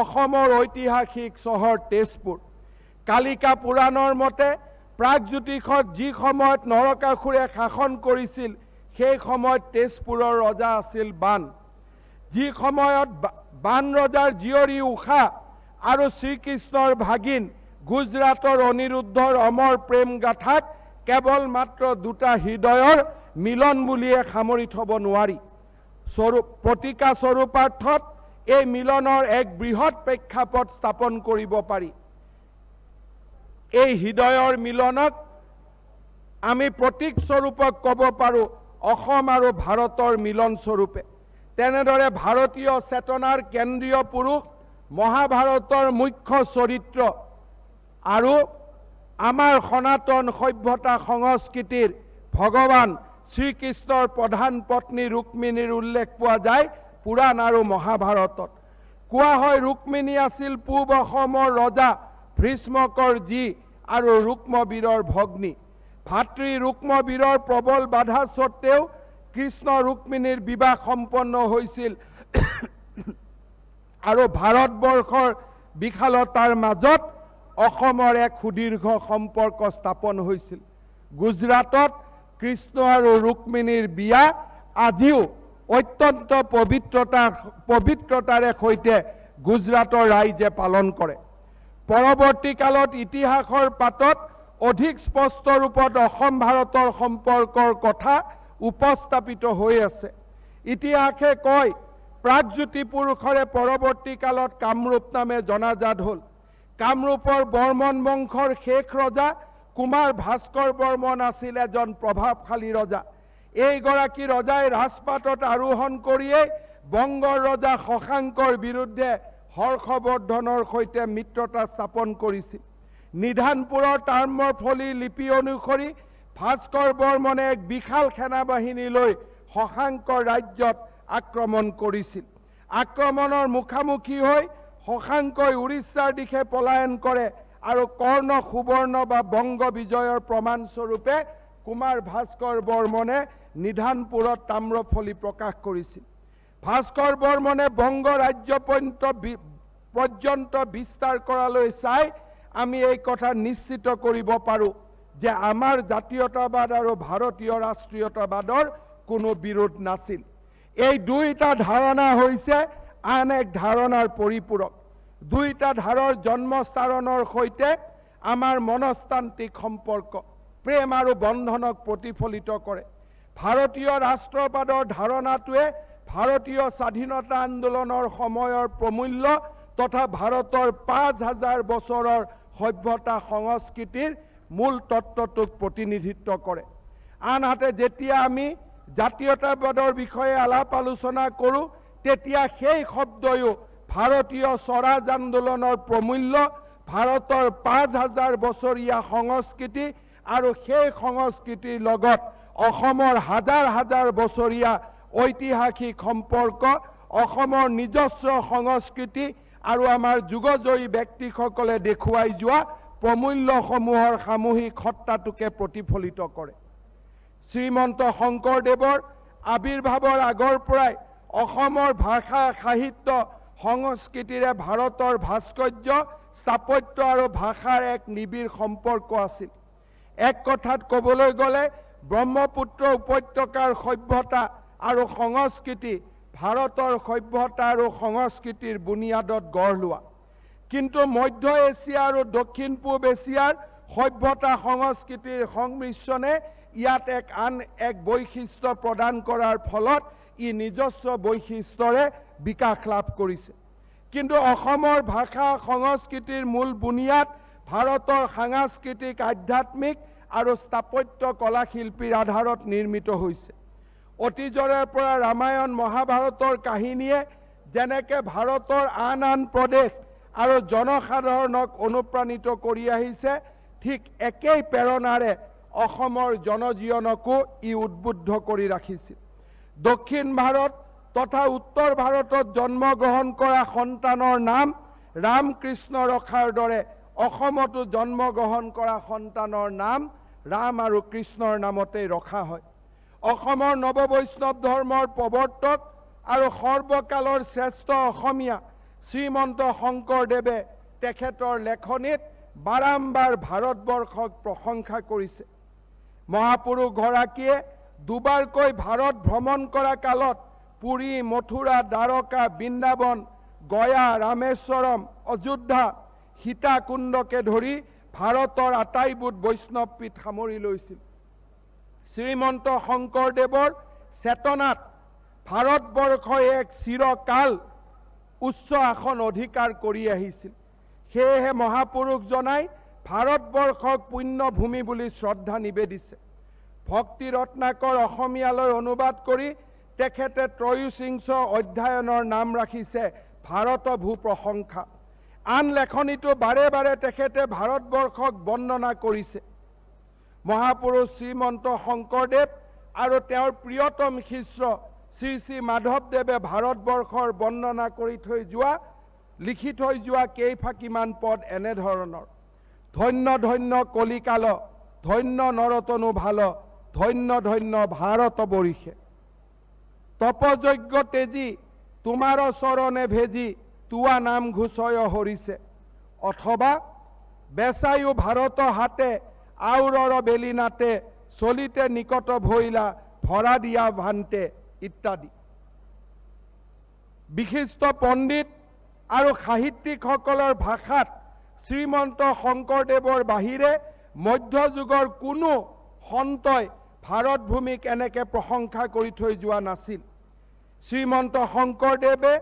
অসমৰ ঐতিহাসিক চহৰ তেজপুৰ। কালিকা পুৰাণৰ মতে প্ৰাগজ্যোতিষত যি সময়ত নৰকাসুৰে শাসন কৰিছিল সেই সময়ত তেজপুৰৰ ৰজা আছিল বান। যি সময়ত বান ৰজাৰ জীয়ৰী উষা আৰু শ্ৰীকৃষ্ণৰ ভাগিন গুজৰাটৰ অনিৰুদ্ধৰ অমৰ প্ৰেম গাথাক কেৱল মাত্ৰ দুটা হৃদয়ৰ মিলন বুলিয়ে সামৰি থব নোৱাৰি। প্ৰতিকা স্বৰূপাৰ্থত এই মিলনৰ এক বৃহৎ প্ৰেক্ষাপট স্থাপন কৰিব পাৰি। এই হৃদয়ৰ মিলনক আমি প্ৰতীক স্বৰূপক ক'ব পাৰোঁ অসম আৰু ভাৰতৰ মিলন স্বৰূপে। তেনেদৰে ভাৰতীয় চেতনাৰ কেন্দ্ৰীয় পুৰুষ মহাভাৰতৰ মুখ্য চৰিত্ৰ আৰু আমাৰ সনাতন সভ্যতা সংস্কৃতিৰ ভগৱান শ্ৰীকৃষ্ণৰ প্ৰধান পত্নী ৰুক্মিণীৰ উল্লেখ পোৱা যায় পুৰাণ আৰু মহাভাৰতত। কোৱা হয় ৰুক্মিণী আছিল পূব অসমৰ ৰজা ভীষ্মকৰ জী আৰু ৰুক্মবীৰৰ ভগ্নী। ভাতৃ ৰুক্মবীৰৰ প্ৰবল বাধা স্বত্বেও কৃষ্ণ ৰুক্মিণীৰ বিবাহ সম্পন্ন হৈছিল আৰু ভাৰতবৰ্ষৰ বিশালতাৰ মাজত অসমৰ এক সুদীৰ্ঘ সম্পৰ্ক স্থাপন হৈছিল। গুজৰাটত কৃষ্ণ আৰু ৰুক্মিণীৰ বিয়া আজিও অত্যন্ত পবিত্ৰতাৰে সৈতে গুজৰাটৰ ৰাইজে পালন কৰে। পৰৱৰ্তী কালত ইতিহাসৰ পাতত অধিক স্পষ্ট ৰূপত অসম ভাৰতৰ সম্পৰ্কৰ কথা উপস্থাপিত হৈ আছে। ইতিহাসে কয় প্ৰাগজ্যোতি পুৰুষৰে পৰৱৰ্তী কালত কামৰূপ নামে জনাজাত হ'ল। কামৰূপৰ বৰ্মন বংশৰ শেষ ৰজা কুমাৰ ভাস্কৰ বৰ্মন আছিল এজন প্ৰভাৱশালী ৰজা। এইগৰাকী ৰজাই ৰাজপাটত আৰোহণ কৰিয়েই বংগৰ ৰজা শশাংকৰ বিৰুদ্ধে হৰ্ষবৰ্ধনৰ সৈতে মিত্ৰতা স্থাপন কৰিছিল। নিধানপুৰৰ তাম্ৰফলি লিপি অনুসৰি ভাস্কৰ বৰ্মনে এক বিশাল সেনাবাহিনী লৈ শশাংকৰ ৰাজ্যত আক্ৰমণ কৰিছিল। আক্ৰমণৰ মুখামুখি হৈ শশাংকই উৰিষ্যাৰ দিশে পলায়ন কৰে আৰু কৰ্ণ সুবৰ্ণ বা বংগ বিজয়ৰ প্ৰমাণস্বৰূপে কুমাৰ ভাস্কৰ বৰ্মনে নিধানপুৰত তাম্ৰফলি প্ৰকাশ কৰিছিল। ভাস্কৰ বৰ্মনে বংগ ৰাজ্য পৰ্যন্ত বিস্তাৰ কৰালৈ চাই আমি এই কথা নিশ্চিত কৰিব পাৰোঁ যে আমাৰ জাতীয়তাবাদ আৰু ভাৰতীয় ৰাষ্ট্ৰীয়তাবাদৰ কোনো বিৰোধ নাছিল। এই দুইটা ধাৰণা হৈছে আন এক ধাৰণাৰ পৰিপূৰক। দুইটা ধাৰৰ জন্মস্থানৰ সৈতে আমাৰ মনস্তান্ত্ৰিক সম্পৰ্ক, প্ৰেম আৰু বন্ধনক প্ৰতিফলিত কৰে। ভাৰতীয় ৰাষ্ট্ৰবাদৰ ধাৰণাটোৱে ভাৰতীয় স্বাধীনতা আন্দোলনৰ সময়ৰ প্ৰমূল্য তথা ভাৰতৰ 5000 বছৰৰ সভ্যতা সংস্কৃতিৰ মূল তত্ত্বটোক প্ৰতিনিধিত্ব কৰে। আনহাতে যেতিয়া আমি জাতীয়তাবাদৰ বিষয়ে আলাপ আলোচনা কৰোঁ, তেতিয়া সেই শব্দয়ো ভাৰতীয় স্বৰাজ আন্দোলনৰ প্ৰমূল্য, ভাৰতৰ 5000 বছৰীয়া সংস্কৃতি আৰু সেই সংস্কৃতিৰ লগত অসমৰ হাজাৰ হাজাৰ বছৰীয়া ঐতিহাসিক সম্পৰ্ক, অসমৰ নিজস্ব সংস্কৃতি আৰু আমাৰ যুগজয়ী ব্যক্তিসকলে দেখুৱাই যোৱা প্ৰমূল্যসমূহৰ সামূহিক সত্তাটোকে প্ৰতিফলিত কৰে। শ্ৰীমন্ত শংকৰদেৱৰ আৱিৰ্ভাৱৰ আগৰ পৰাই অসমৰ ভাষা, সাহিত্য, সংস্কৃতিৰে ভাৰতৰ ভাস্কৰ্য, স্থাপত্য আৰু ভাষাৰ এক নিবিড় সম্পৰ্ক আছিল। এক কথাত ক'বলৈ গ'লে ব্ৰহ্মপুত্ৰ উপত্যকাৰ সভ্যতা আৰু সংস্কৃতি ভাৰতৰ সভ্যতা আৰু সংস্কৃতিৰ বুনিয়াদত গঢ় লোৱা। কিন্তু মধ্য এছিয়া আৰু দক্ষিণ পূব এছিয়াৰ সভ্যতা সংস্কৃতিৰ সংমিশ্ৰণে ইয়াত এক আন এক বৈশিষ্ট্য প্ৰদান কৰাৰ ফলত ই নিজস্ব বৈশিষ্ট্যৰে বিকাশ লাভ কৰিছে। কিন্তু অসমৰ ভাষা সংস্কৃতিৰ মূল বুনিয়াদ ভাৰতৰ সাংস্কৃতিক, আধ্যাত্মিক আৰু স্থাপত্য কলাশিল্পীৰ আধাৰত নিৰ্মিত হৈছে। অতীজৰে পৰা ৰামায়ণ মহাভাৰতৰ কাহিনীয়ে যেনেকে ভাৰতৰ আন আন প্ৰদেশ আৰু জনসাধাৰণক অনুপ্ৰাণিত কৰি আহিছে, ঠিক একেই প্ৰেৰণাৰে অসমৰ জনজীৱনকো ই উদ্বুদ্ধ কৰি ৰাখিছিল। দক্ষিণ ভাৰত তথা উত্তৰ ভাৰতত জন্মগ্ৰহণ কৰা সন্তানৰ নাম ৰামকৃষ্ণ ৰখাৰ দৰে অসমতো জন্মগ্ৰহণ কৰা সন্তানৰ নাম ৰাম আৰু কৃষ্ণৰ নামতেই ৰখা হয়। অসমৰ নৱবৈষ্ণৱ ধৰ্মৰ প্ৰৱৰ্তক আৰু সৰ্বকালৰ শ্ৰেষ্ঠ অসমীয়া শ্ৰীমন্ত শংকৰদেৱে তেখেতৰ লেখনিত বাৰম্বাৰ ভাৰতবৰ্ষক প্ৰশংসা কৰিছে। মহাপুৰুষগৰাকীয়ে দুবাৰকৈ ভাৰত ভ্ৰমণ কৰা কালত পুৰী, মথুৰা, দ্বাৰকা, বৃন্দাবন, গয়া, ৰামেশ্বৰম, অযোধ্যা, সীতাকুণ্ডকে ধৰি ভাৰতৰ আটাইবোৰ বৈষ্ণৱ পীঠ সামৰি লৈছিল। শ্ৰীমন্ত শংকৰদেৱৰ চেতনাত ভাৰতবৰ্ষই এক চিৰকাল উচ্চ আসন অধিকাৰ কৰি আহিছিল। সেয়েহে মহাপুৰুষজনাই ভাৰতবৰ্ষক পুণ্যভূমি বুলি শ্ৰদ্ধা নিবেদিছে। ভক্তি ৰত্নাকৰ অসমীয়ালৈ অনুবাদ কৰি তেখেতে ত্ৰয়োচিংশ অধ্যায়নৰ নাম ৰাখিছে ভাৰত ভূ প্ৰশংসা। আন লেখনিতো বাৰে বাৰে তেখেতে ভাৰতবৰ্ষক বৰ্ণনা কৰিছে। মহাপুৰুষ শ্ৰীমন্ত শংকৰদেৱ আৰু তেওঁৰ প্ৰিয়তম শিষ্য শ্ৰী শ্ৰী মাধৱদেৱে ভাৰতবৰ্ষৰ বৰ্ণনা কৰি থৈ যোৱা, লিখি থৈ যোৱা কেইফাকিমান পদ এনেধৰণৰ: ধন্য ধন্য কলিকাল, ধন্য নৰতনু ভাল, ধন্য ধন্য ভাৰত বৰিষে। তপযজ্ঞ তেজি তোমাৰ চৰণে ভেজি তুৱা নাম ঘোষয় হৰিছে। অথবা বেচায়ো ভাৰত হাতে আউৰৰ বেলি নাতে চলিতে নিকট ভৈলা ভৰা দিয়া ভান্তে ইত্যাদি। বিশিষ্ট পণ্ডিত আৰু সাহিত্যিকসকলৰ ভাষাত শ্ৰীমন্ত শংকৰদেৱৰ বাহিৰে মধ্যযুগৰ কোনো সন্তই ভাৰতভূমিক এনেকে প্ৰশংসা কৰি থৈ যোৱা নাছিল। শ্ৰীমন্ত শংকৰদেৱে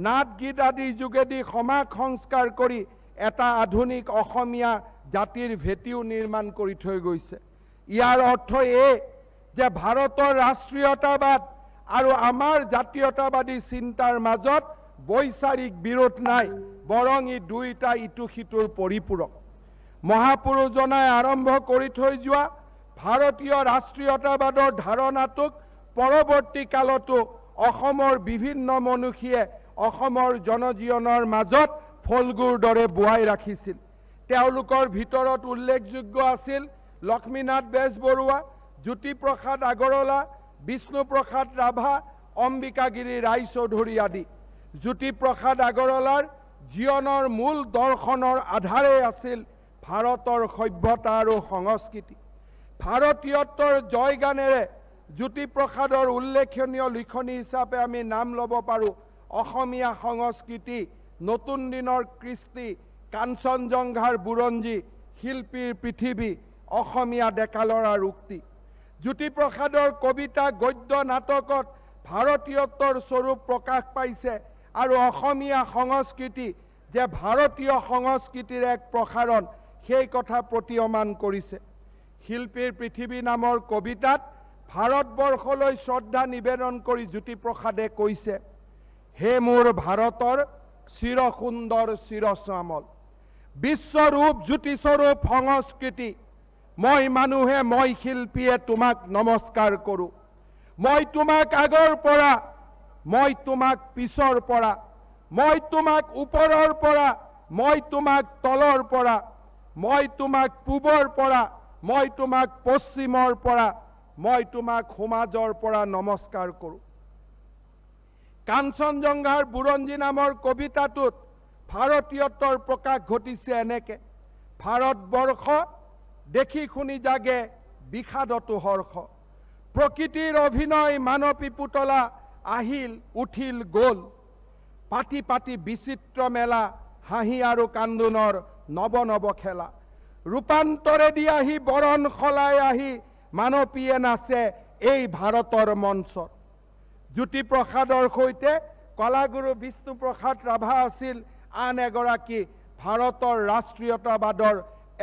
নাট গীত আদিৰ যোগেদি সমাজ সংস্কাৰ কৰি এটা আধুনিক অসমীয়া জাতিৰ ভেটিও নিৰ্মাণ কৰি থৈ গৈছে। ইয়াৰ অৰ্থ এই যে ভাৰতৰ ৰাষ্ট্ৰীয়তাবাদ আৰু আমাৰ জাতীয়তাবাদী চিন্তাৰ মাজত বৈচাৰিক বিৰোধ নাই, বৰং ই দুয়োটা ইটো সিটোৰ পৰিপূৰক। মহাপুৰুষজনাই আৰম্ভ কৰি থৈ যোৱা ভাৰতীয় ৰাষ্ট্ৰীয়তাবাদৰ ধাৰণাটোক পৰৱৰ্তী কালতো অসমৰ বিভিন্ন মনুষীয়ে অসমৰ জনজীৱনৰ মাজত ফলগুৰ দৰে বোৱাই ৰাখিছিল। তেওঁলোকৰ ভিতৰত উল্লেখযোগ্য আছিল লক্ষ্মীনাথ বেজবৰুৱা, জ্যোতিপ্ৰসাদ আগৰৱালা, বিষ্ণুপ্ৰসাদ ৰাভা, অম্বিকাগিৰি ৰায়চৌধুৰী আদি। জ্যোতিপ্ৰসাদ আগৰৱালাৰ জীৱনৰ মূল দৰ্শনৰ আধাৰেই আছিল ভাৰতৰ সভ্যতা আৰু সংস্কৃতি। ভাৰতীয়ত্বৰ জয়গানেৰে জ্যোতিপ্ৰসাদৰ উল্লেখনীয় লিখনি হিচাপে আমি নাম ল'ব পাৰোঁ অসমীয়া সংস্কৃতি, নতুন দিনৰ কৃষ্টি, কাঞ্চনজংঘাৰ বুৰঞ্জী, শিল্পীৰ পৃথিৱী, অসমীয়া ডেকালৰাৰ উক্তি। জ্যোতিপ্ৰসাদৰ কবিতা, গদ্য, নাটকত ভাৰতীয়ত্বৰ স্বৰূপ প্ৰকাশ পাইছে আৰু অসমীয়া সংস্কৃতি যে ভাৰতীয় সংস্কৃতিৰ এক প্ৰসাৰণ, সেই কথা প্ৰতীয়মান কৰিছে। শিল্পীৰ পৃথিৱী নামৰ কবিতাত ভাৰতবৰ্ষলৈ শ্ৰদ্ধা নিবেদন কৰি জ্যোতিপ্ৰসাদে কৈছে, হে মোৰ ভাৰতৰ চিৰসুন্দৰ চিৰশ্যামল বিশ্বৰূপ জ্যোতিস্বৰূপ সংস্কৃতি, মই মানুহে, মই শিল্পীয়ে তোমাক নমস্কাৰ কৰোঁ। মই তোমাক আগৰ পৰা, মই তোমাক পিছৰ পৰা, মই তোমাক ওপৰৰ পৰা, মই তোমাক তলৰ পৰা, মই তোমাক পূবৰ পৰা, মই তোমাক পশ্চিমৰ পৰা, মই তোমাক সমাজৰ পৰা নমস্কাৰ কৰোঁ। কাঞ্চনজংঘাৰ বুৰঞ্জী নামৰ কবিতাটোত ভাৰতীয়ত্বৰ প্ৰকাশ ঘটিছে এনেকে, ভাৰতবৰ্ষ দেখি শুনি জাগে বিষাদতো হৰ্ষ, প্ৰকৃতিৰ অভিনয় মানৱী পুতলা আহিল উঠিল গ'ল, পাতি পাতি বিচিত্ৰ মেলা হাঁহি আৰু কান্দোনৰ নৱ নৱ খেলা, ৰূপান্তৰেদি আহি বৰণ সলাই আহি মানৱীয়ে নাচে এই ভাৰতৰ মঞ্চত। জ্যোতিপ্ৰসাদৰ সৈতে কলাগুৰু বিষ্ণুপ্ৰসাদ ৰাভা আছিল আন এগৰাকী ভাৰতৰ ৰাষ্ট্ৰীয়তাবাদৰ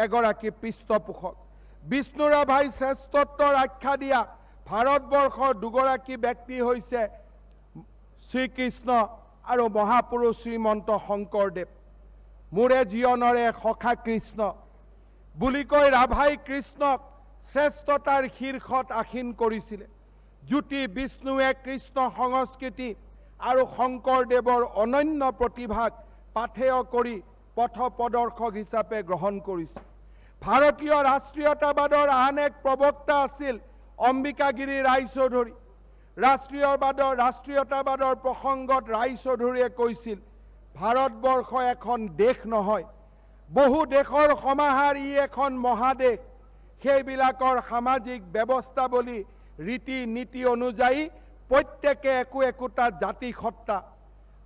এগৰাকী পৃষ্ঠপোষক। বিষ্ণু ৰাভাই শ্ৰেষ্ঠত্বৰ আখ্যা দিয়া ভাৰতবৰ্ষৰ দুগৰাকী ব্যক্তি হৈছে শ্ৰীকৃষ্ণ আৰু মহাপুৰুষ শ্ৰীমন্ত শংকৰদেৱ। মোৰে জীৱনৰে সখা কৃষ্ণ বুলি কৈ ৰাভাই কৃষ্ণক শ্ৰেষ্ঠতাৰ শীৰ্ষত আসীন কৰিছিলে। জ্যোতি বিষ্ণুৱে কৃষ্ণ সংস্কৃতি আৰু শংকৰদেৱৰ অনন্য প্ৰতিভাক পাথেয় কৰি পথ প্ৰদৰ্শক হিচাপে গ্ৰহণ কৰিছে। ভাৰতীয় ৰাষ্ট্ৰীয়তাবাদৰ আন এক প্ৰবক্তা আছিল অম্বিকাগিৰি ৰায়চৌধুৰী। ৰাষ্ট্ৰীয়তাবাদৰ প্ৰসংগত ৰায়চৌধুৰীয়ে কৈছিল, ভাৰতবৰ্ষ এখন দেশ নহয়, বহু দেশৰ সমাহাৰ, ই এখন মহাদেশ। সেইবিলাকৰ সামাজিক ব্যৱস্থাৱলী, ৰীতি নীতি অনুযায়ী প্ৰত্যেকে একো একোটা জাতিসত্তা,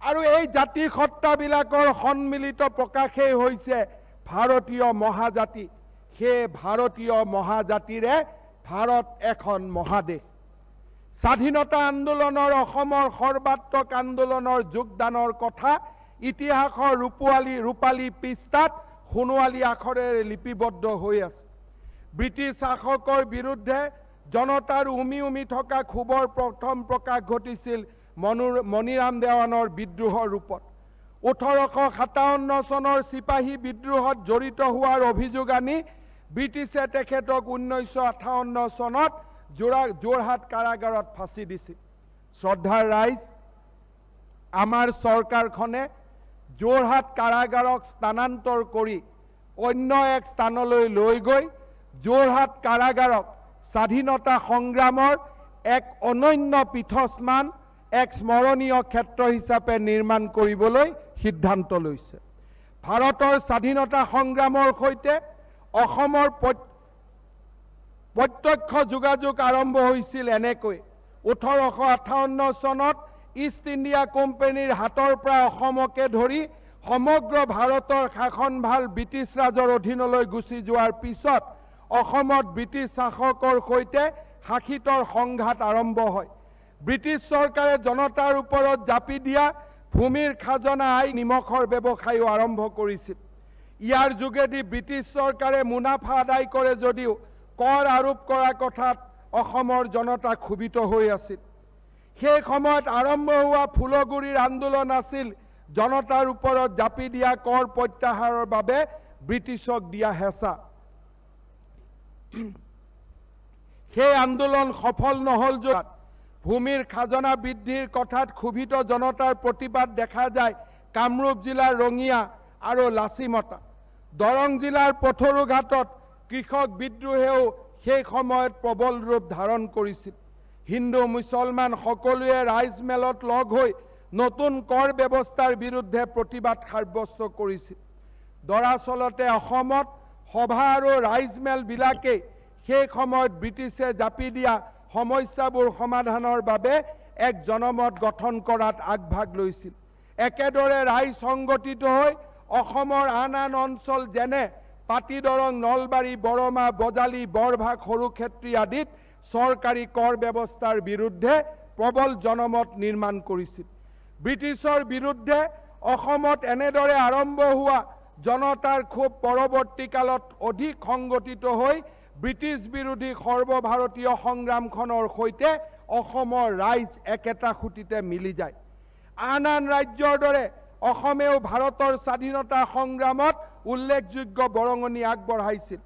আৰু এই জাতিসত্তাবিলাকৰ সন্মিলিত প্ৰকাশেই হৈছে ভাৰতীয় মহাজাতি। সেই ভাৰতীয় মহাজাতিৰে ভাৰত এখন মহাদেশ। স্বাধীনতা আন্দোলনৰ অসমৰ সৰ্বাত্মক আন্দোলনৰ যোগদানৰ কথা ইতিহাসৰ ৰূপালী পৃষ্ঠাত সোণোৱালী আখৰেৰে লিপিবদ্ধ হৈ আছে। ব্ৰিটিছ শাসকৰ বিৰুদ্ধে জনতাৰ উমি উমি থকা ক্ষোভৰ প্ৰথম প্ৰকাশ ঘটিছিল মণিৰাম দেৱানৰ বিদ্ৰোহৰ ৰূপত। 1857 চনৰ চিপাহী বিদ্ৰোহত জড়িত হোৱাৰ অভিযোগ আনি ব্ৰিটিছে তেখেতক 1958 চনত যোৰহাট কাৰাগাৰত ফাঁচি দিছিল। শ্ৰদ্ধাৰ ৰাইজ, আমাৰ চৰকাৰখনে যোৰহাট কাৰাগাৰক স্থানান্তৰ কৰি অন্য এক স্থানলৈ লৈ গৈ যোৰহাট কাৰাগাৰক স্বাধীনতা সংগ্ৰামৰ এক অনন্য পীঠস্থান, এক স্মৰণীয় ক্ষেত্ৰ হিচাপে নিৰ্মাণ কৰিবলৈ সিদ্ধান্ত লৈছে। ভাৰতৰ স্বাধীনতা সংগ্ৰামৰ সৈতে অসমৰ প্ৰত্যক্ষ যোগাযোগ আৰম্ভ হৈছিল এনেকৈ। 1858 চনত ইষ্ট ইণ্ডিয়া কোম্পানীৰ হাতৰ পৰা অসমকে ধৰি সমগ্ৰ ভাৰতৰ শাসনভাৰ ব্ৰিটিছ ৰাজৰ অধীনলৈ গুচি যোৱাৰ পিছত অসমত ব্ৰিটিছ শাসকৰ সৈতে শাসিতৰ সংঘাত আৰম্ভ হয়। ব্ৰিটিছ চৰকাৰে জনতাৰ ওপৰত জাপি দিয়া ভূমিৰ খাজনা আই নিমখৰ ব্যৱসায়ো আৰম্ভ কৰিছিল। ইয়াৰ যোগেদি ব্ৰিটিছ চৰকাৰে মুনাফা আদায় কৰে যদিও কৰ আৰোপ কৰা কথাত অসমৰ জনতা ক্ষোভিত হৈ আছিল। সেই সময়ত আৰম্ভ হোৱা ফুলগুৰিৰ আন্দোলন আছিল জনতাৰ ওপৰত জাপি দিয়া কৰ প্ৰত্যাহাৰৰ বাবে ব্ৰিটিছক দিয়া হেঁচা। সেই আন্দোলন সফল নহল য'ত ভূমিৰ খাজনা বৃদ্ধিৰ কথাত ক্ষোভিত জনতাৰ প্ৰতিবাদ দেখা যায় কামৰূপ জিলাৰ ৰঙিয়া আৰু লাচিমতা। দৰং জিলাৰ পথৰুঘাটত কৃষক বিদ্ৰোহেও সেই সময়ত প্ৰবল ৰূপ ধাৰণ কৰিছিল। হিন্দু মুছলমান সকলোৱে ৰাইজমেলত লগ হৈ নতুন কৰ ব্যৱস্থাৰ বিৰুদ্ধে প্ৰতিবাদ সাব্যস্ত কৰিছিল। দৰাচলতে অসমত সভা আৰু ৰাইজমেলবিলাকেই সেই সময়ত ব্ৰিটিছে জাপি দিয়া সমস্যাবোৰ সমাধানৰ বাবে এক জনমত গঠন কৰাত আগভাগ লৈছিল। একেদৰে ৰাইজ সংগঠিত হৈ অসমৰ আন আন অঞ্চল যেনে পাতিদৰং, নলবাৰী, বৰমা, বজালী, বৰভাগ, সৰুক্ষেত্ৰী আদিত চৰকাৰী কৰ ব্যৱস্থাৰ বিৰুদ্ধে প্ৰবল জনমত নিৰ্মাণ কৰিছিল। ব্ৰিটিছৰ বিৰুদ্ধে অসমত এনেদৰে আৰম্ভ হোৱা জনতাৰ ক্ষোভ পৰৱৰ্তী কালত অধিক সংগঠিত হৈ ব্ৰিটিছ বিৰোধী সৰ্বভাৰতীয় সংগ্ৰামখনৰ সৈতে অসমৰ ৰাইজ একেটা সুঁতিতে মিলি যায়। আন আন ৰাজ্যৰ দৰে অসমেও ভাৰতৰ স্বাধীনতা সংগ্ৰামত উল্লেখযোগ্য বৰঙণি আগবঢ়াইছিল।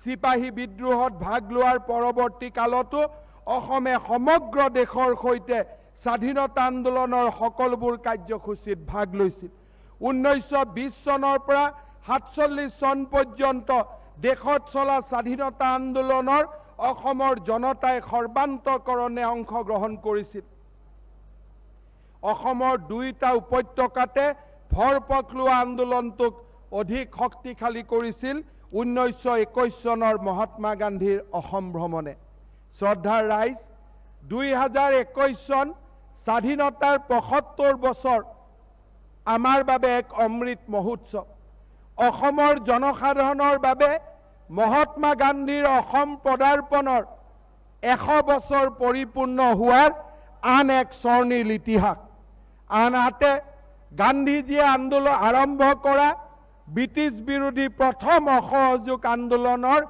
চিপাহী বিদ্ৰোহত ভাগ লোৱাৰ পৰৱৰ্তী কালতো অসমে সমগ্ৰ দেশৰ সৈতে স্বাধীনতা আন্দোলনৰ সকলোবোৰ কাৰ্যসূচীত ভাগ লৈছিল। 1920 চনৰ পৰা 47 চন পৰ্যন্ত দেশত চলা স্বাধীনতা আন্দোলনৰ অসমৰ জনতাই সৰ্বান্তকৰণে অংশগ্ৰহণ কৰিছিল। অসমৰ দুয়োটা উপত্যকাতে ভৰপক লোৱা আন্দোলনটোক অধিক শক্তিশালী কৰিছিল 1921 চনৰ মহাত্মা গান্ধীৰ অসম ভ্ৰমণে। শ্ৰদ্ধাৰ ৰাইজ, 2021 চন স্বাধীনতাৰ 75 বছৰ আমাৰ বাবে এক অমৃত মহোৎসৱ। অসমৰ জনসাধাৰণৰ বাবে মহাত্মা গান্ধীৰ অসম পদাৰ্পণৰ 100 বছৰ পৰিপূৰ্ণ হোৱাৰ আন এক স্বৰ্ণিল ইতিহাস। আনহাতে গান্ধীজীয়ে আন্দোলন আৰম্ভ কৰা ব্ৰিটিছ বিৰোধী প্ৰথম অসহযোগ আন্দোলনৰ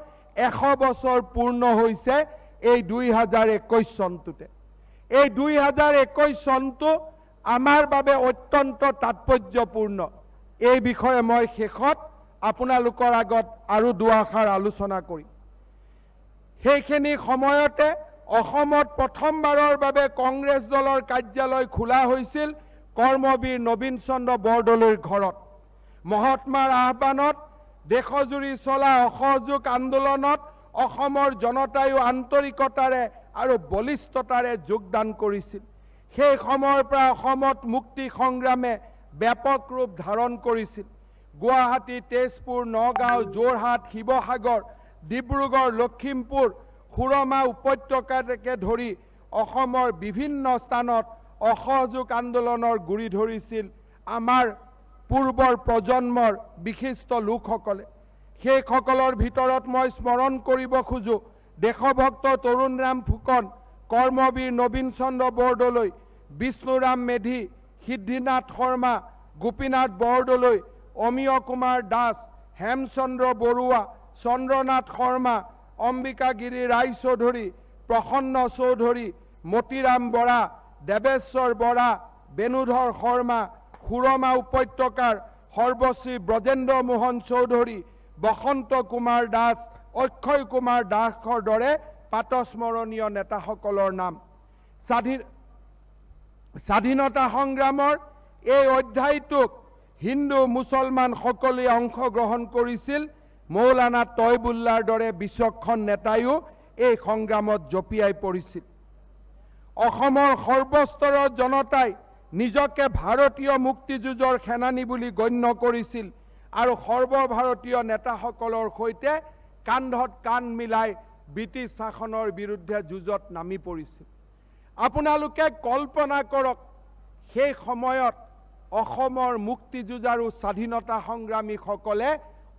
100 বছৰ পূৰ্ণ হৈছে এই 2021 চনটোতে। এই 2021 চনটো আমাৰ বাবে অত্যন্ত তাৎপৰ্যপূৰ্ণ। এই বিষয়ে মই শেষত আপোনালোকৰ আগত আৰু দুআষাৰ আলোচনা কৰিম। সেইখিনি সময়তে অসমত প্ৰথমবাৰৰ বাবে কংগ্ৰেছ দলৰ কাৰ্যালয় খোলা হৈছিল কৰ্মবীৰ নবীন চন্দ্ৰ বৰদলৈৰ ঘৰত। মহাত্মাৰ আহ্বানত দেশজুৰি চলা অসহযোগ আন্দোলনত অসমৰ জনতায়ো আন্তৰিকতাৰে আৰু বলিষ্ঠতাৰে যোগদান কৰিছিল। সেই সময়ৰ পৰা অসমত মুক্তি সংগ্ৰামে ব্যাপক ৰূপ ধাৰণ কৰিছিল। গুৱাহাটী, তেজপুৰ, নগাঁও, যোৰহাট, শিৱসাগৰ, ডিব্ৰুগড়, লখিমপুৰ, সুৰমা উপত্যকাকে ধৰি অসমৰ বিভিন্ন স্থানত অসহযোগ আন্দোলনৰ গুৰি ধৰিছিল আমাৰ পূৰ্বৰ প্ৰজন্মৰ বিশিষ্ট লোকসকলে। সেইসকলৰ ভিতৰত মই স্মৰণ কৰিব খোজো দেশভক্ত তৰুণৰাম ফুকন, কৰ্মবীৰ নবীন চন্দ্ৰ বৰদলৈ, বিষ্ণুৰাম মেধি, সিদ্ধিনাথ শৰ্মা, গোপীনাথ বৰদলৈ, অমিয় কুমাৰ দাস, হেমচন্দ্ৰ বৰুৱা, চন্দ্ৰনাথ শৰ্মা, অম্বিকাগিৰি ৰায়চৌধুৰী, প্ৰসন্ন চৌধুৰী, মতিৰাম বৰা, দেৱেশ্বৰ বৰা, বেণুধৰ শৰ্মা, সুৰমা উপত্যকাৰ সৰ্বশ্ৰী ব্ৰজেন্দ্ৰ মোহন চৌধুৰী, বসন্ত কুমাৰ দাস, অক্ষয় কুমাৰ দাসৰ দৰে প্ৰাতঃস্মৰণীয় নেতাসকলৰ নাম। স্বাধীনতা সংগ্ৰামৰ এই অধ্যায়টোক হিন্দু মুছলমান সকলোৱে অংশগ্ৰহণ কৰিছিল। মৌলানা তয়বুল্লাৰ দৰে বিচক্ষণ নেতায়ো এই সংগ্ৰামত জঁপিয়াই পৰিছিল। অসমৰ সৰ্বস্তৰৰ জনতাই নিজকে ভাৰতীয় মুক্তিযুঁজৰ সেনানী বুলি গণ্য কৰিছিল আৰু সৰ্বভাৰতীয় নেতাসকলৰ সৈতে কান্ধত কান্ধ মিলাই ব্ৰিটিছ শাসনৰ বিৰুদ্ধে যুঁজত নামি পৰিছিল। আপোনালোকে কল্পনা কৰক, সেই সময়ত অসমৰ মুক্তিযুঁজাৰু স্বাধীনতা সংগ্ৰামীসকলে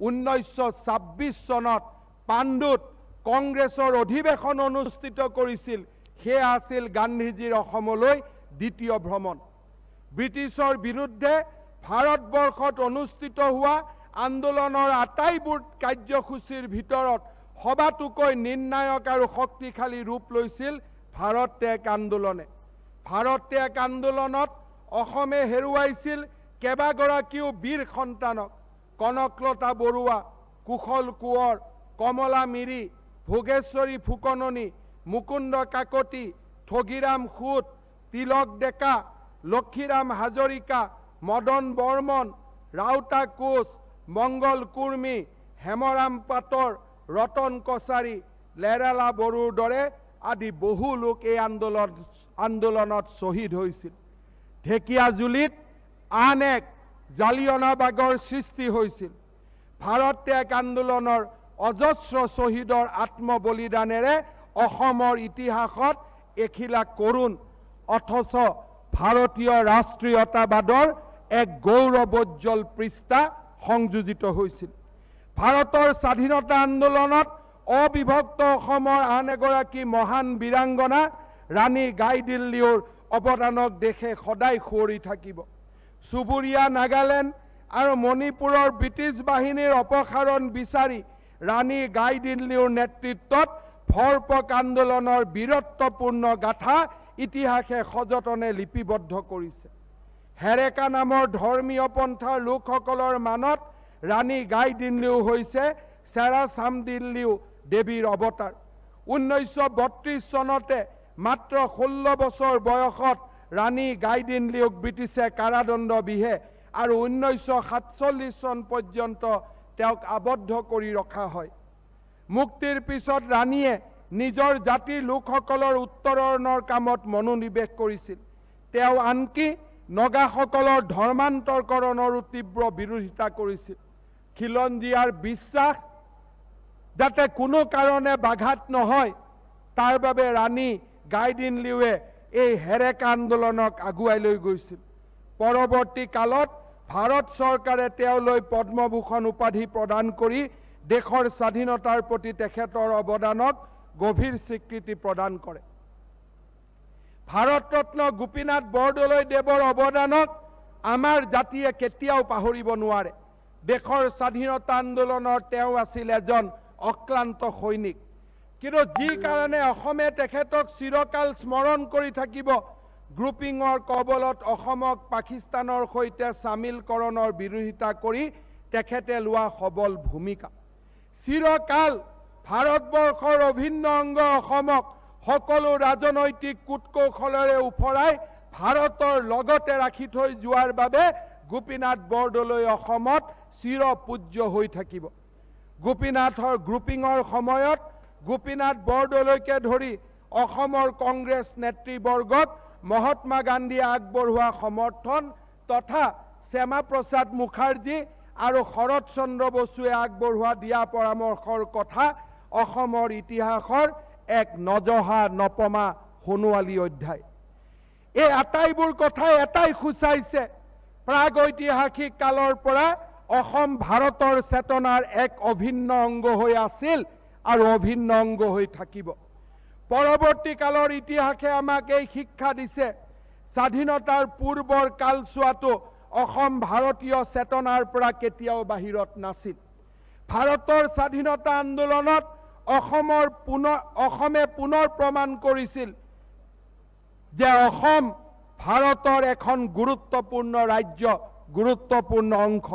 1926 চনত পাণ্ডুত কংগ্ৰেছৰ অধিৱেশন অনুষ্ঠিত কৰিছিল। সেয়া আছিল গান্ধীজীৰ অসমলৈ দ্বিতীয় ভ্ৰমণ। ব্ৰিটিছৰ বিৰুদ্ধে ভাৰতবৰ্ষত অনুষ্ঠিত হোৱা আন্দোলনৰ আটাইবোৰ কাৰ্যসূচীৰ ভিতৰত সবাতোকৈ নিৰ্ণায়ক আৰু শক্তিশালী ৰূপ লৈছিল ভাৰত ত্যাগ আন্দোলনে। ভাৰত ত্যাগ আন্দোলনত অসমে হেৰুৱাইছিল কেইবাগৰাকীও বীৰ সন্তানক। কনকলতা বৰুৱা, কুশল কোঁৱৰ, কমলা মিৰি, ভোগেশ্বৰী ফুকননী, মুকুন্দ কাকতি, ঠগিৰাম সূত, তিলক ডেকা, লক্ষীৰাম হাজৰিকা, মদন বৰ্মন, ৰাউতা কোচ, মংগল কুৰ্মী, হেমৰাম পাটৰ, ৰতন কছাৰী, লেৰেলা বড়োৰ দৰে আদি বহু লোক এই আন্দোলনত শ্বহীদ হৈছিল। ঢেকীয়াজুলিত আন এক জালিয়নাবাগৰ সৃষ্টি হৈছিল। ভাৰত ত্যাগ আন্দোলনৰ অজস্ৰ শ্বহীদৰ আত্মবলিদানেৰে অসমৰ ইতিহাসত এখিলা কৰুণ অথচ ভাৰতীয় ৰাষ্ট্ৰীয়তাবাদৰ এক গৌৰৱোজ্জ্বল পৃষ্ঠা সংযোজিত হৈছিল। ভাৰতৰ স্বাধীনতা আন্দোলনত অবিভক্ত অসমৰ আন এগৰাকী মহান বীৰাংগনা ৰাণী গাইদিল্লীৰ অৱদানক দেশে সদায় সুঁৱৰি থাকিব। চুবুৰীয়া নাগালেণ্ড আৰু মণিপুৰৰ ব্ৰিটিছ বাহিনীৰ অপসাৰণ বিচাৰি ৰাণী গাইদিল্লীৰ নেতৃত্বত ভৰপক আন্দোলনৰ বীৰত্বপূৰ্ণ গাথা ইতিহাসে সযতনে লিপিবদ্ধ কৰিছে। হেৰেকা নামৰ ধৰ্মীয় পন্থাৰ লোকসকলৰ মানত ৰাণী গাইদিল্লীও হৈছে চেৰা চামদিল্লীও দেৱীৰ অৱতাৰ। 1932 চনতে মাত্ৰ 16 বছৰ বয়সত ৰাণী গাইদিনলিউক ব্ৰিটিছে কাৰাদণ্ড বিহে আৰু 1947 চন পৰ্যন্ত তেওঁক আবদ্ধ কৰি ৰখা হয়। মুক্তিৰ পিছত ৰাণীয়ে নিজৰ জাতিৰ লোকসকলৰ উত্তৰণৰ কামত মনোনিৱেশ কৰিছিল। তেওঁ আনকি নগাসকলৰ ধৰ্মান্তৰকৰণৰো তীব্ৰ বিৰোধিতা কৰিছিল। খিলঞ্জীয়াৰ বিশ্বাস যাতে কোনো কাৰণে বাঘাত নহয় তাৰ বাবে ৰাণী গাইদিনলিউৱে এই হেৰেকা আন্দোলনক আগুৱাই লৈ গৈছিল। পৰৱৰ্তী কালত ভাৰত চৰকাৰে তেওঁলৈ পদ্মভূষণ উপাধি প্ৰদান কৰি দেশৰ স্বাধীনতাৰ প্ৰতি তেখেতৰ অৱদানক গভীৰ স্বীকৃতি প্ৰদান কৰে। ভাৰতৰত্ন গোপীনাথ বৰদলৈ দেৱৰ অৱদানক আমাৰ জাতিয়ে কেতিয়াও পাহৰিব নোৱাৰে। দেশৰ স্বাধীনতা আন্দোলনৰ তেওঁ আছিল এজন অক্লান্ত সৈনিক। কিন্তু যি কাৰণে অসমে তেখেতক চিৰকাল স্মৰণ কৰি থাকিব, গ্ৰুপিঙৰ কবলত অসমক পাকিস্তানৰ সৈতে চামিলকৰণৰ বিৰোধিতা কৰি তেখেতে লোৱা সবল ভূমিকা। চিৰকাল ভাৰতবৰ্ষৰ অভিন্ন অংগ অসমক সকলো ৰাজনৈতিক কূটকৌশলেৰে ওফৰাই ভাৰতৰ লগতে ৰাখি থৈ যোৱাৰ বাবে গোপীনাথ বৰদলৈ অসমত চিৰপূজ্য হৈ থাকিব। গোপীনাথৰ গ্ৰুপিঙৰ সময়ত গোপীনাথ বৰদলৈকে ধৰি অসমৰ কংগ্ৰেছ নেতৃবৰ্গক মহাত্মা গান্ধীয়ে আগবঢ়োৱা সমৰ্থন তথা শ্যামাপ্ৰসাদ মুখাৰ্জী আৰু শৰৎ চন্দ্ৰ বসুৱে আগবঢ়োৱা দিয়া পৰামৰ্শৰ কথা অসমৰ ইতিহাসৰ এক নজহা নপমা সোণোৱালী অধ্যায়। এই আটাইবোৰ কথাই এটাই সূচাইছে, প্ৰাগৈতিহাসিক কালৰ পৰা অসম ভাৰতৰ চেতনাৰ এক অভিন্ন অংগ হৈ আছিল আৰু অভিন্ন অংগ হৈ থাকিব। পৰৱৰ্তী কালৰ ইতিহাসে আমাক এই শিক্ষা দিছে, স্বাধীনতাৰ পূৰ্বৰ কালচোৱাটো অসম ভাৰতীয় চেতনাৰ পৰা কেতিয়াও বাহিৰত নাছিল। ভাৰতৰ স্বাধীনতা আন্দোলনত অসমে পুনৰ প্ৰমাণ কৰিছিল যে অসম ভাৰতৰ এখন গুৰুত্বপূৰ্ণ ৰাজ্য, গুৰুত্বপূৰ্ণ অংশ।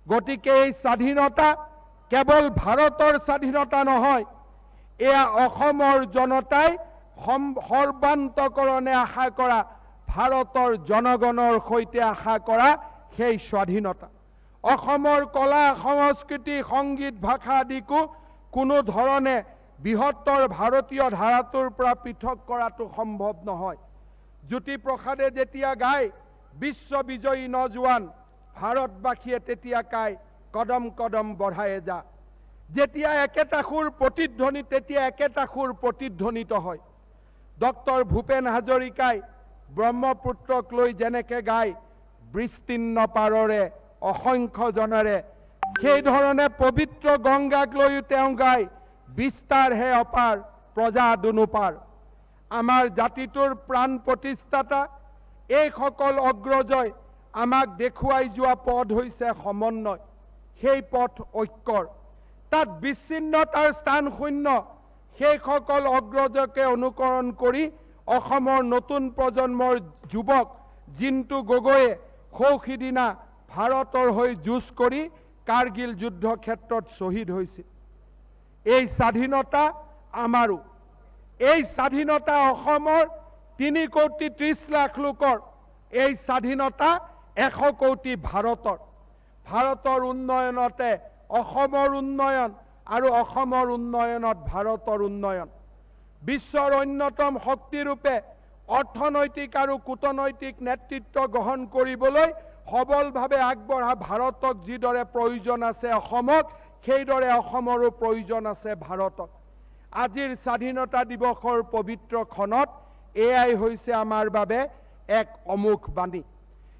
গতিকে এই স্বাধীনতা কেৱল ভাৰতৰ স্বাধীনতা নহয়, এয়া অসমৰ জনতাই সৰ্বান্তকৰণে আশা কৰা, ভাৰতৰ জনগণৰ সৈতে আশা কৰা সেই স্বাধীনতা। অসমৰ কলা, সংস্কৃতি, সংগীত, ভাষা আদিকো কোনো ধৰণে বৃহত্তৰ ভাৰতীয় ধাৰাটোৰ পৰা পৃথক কৰাটো সম্ভৱ নহয়। জ্যোতিপ্ৰসাদে যেতিয়া গায় বিশ্ব বিজয়ী নজোৱান, ভাৰতবাসীয়ে তেতিয়া গায় কদম কদম বঢ়ায়ে যা। যেতিয়া একেটা সুৰ প্ৰতিধ্বনি, তেতিয়া একেটা সুৰ প্ৰতিধ্বনিত হয়। ডক্টৰ ভূপেন হাজৰিকাই ব্ৰহ্মপুত্ৰক লৈ যেনেকে গায় বিস্তীৰ্ণ পাৰৰে অসংখ্য জনেৰে, সেই ধৰণে পবিত্ৰ গংগাক লৈও তেওঁ গায় বিস্তাৰহে অপাৰ প্ৰজা দুনোপাৰ। আমাৰ জাতিটোৰ প্ৰাণ প্ৰতিষ্ঠাতা এইসকল অগ্ৰজই আমাক দেখুৱাই যোৱা পথ হৈছে সমন্বয়, সেই পথ ঐক্যৰ। তাত বিচ্ছিন্নতাৰ স্থান শূন্য। সেইসকল অগ্ৰজকে অনুকৰণ কৰি অসমৰ নতুন প্ৰজন্মৰ যুৱক জিন্তু গগৈয়ে সৌ সিদিনা ভাৰতৰ হৈ যুঁজ কৰি কাৰ্গিল যুদ্ধ ক্ষেত্ৰত শ্বহীদ হৈছিল। এই স্বাধীনতা আমাৰো, এই স্বাধীনতা অসমৰ 3 কোটি 30 লাখ লোকৰ, এই স্বাধীনতা 100 কোটি ভাৰতৰ। ভাৰতৰ উন্নয়নতে অসমৰ উন্নয়ন আৰু অসমৰ উন্নয়নত ভাৰতৰ উন্নয়ন। বিশ্বৰ অন্যতম শক্তিৰূপে অৰ্থনৈতিক আৰু কূটনৈতিক নেতৃত্ব গ্ৰহণ কৰিবলৈ সবলভাৱে আগবঢ়া ভাৰতক যিদৰে প্ৰয়োজন আছে অসমক, সেইদৰে অসমৰো প্ৰয়োজন আছে ভাৰতক। আজিৰ স্বাধীনতা দিৱসৰ পবিত্ৰ ক্ষণত এয়াই হৈছে আমাৰ বাবে এক অমোঘ বাণী।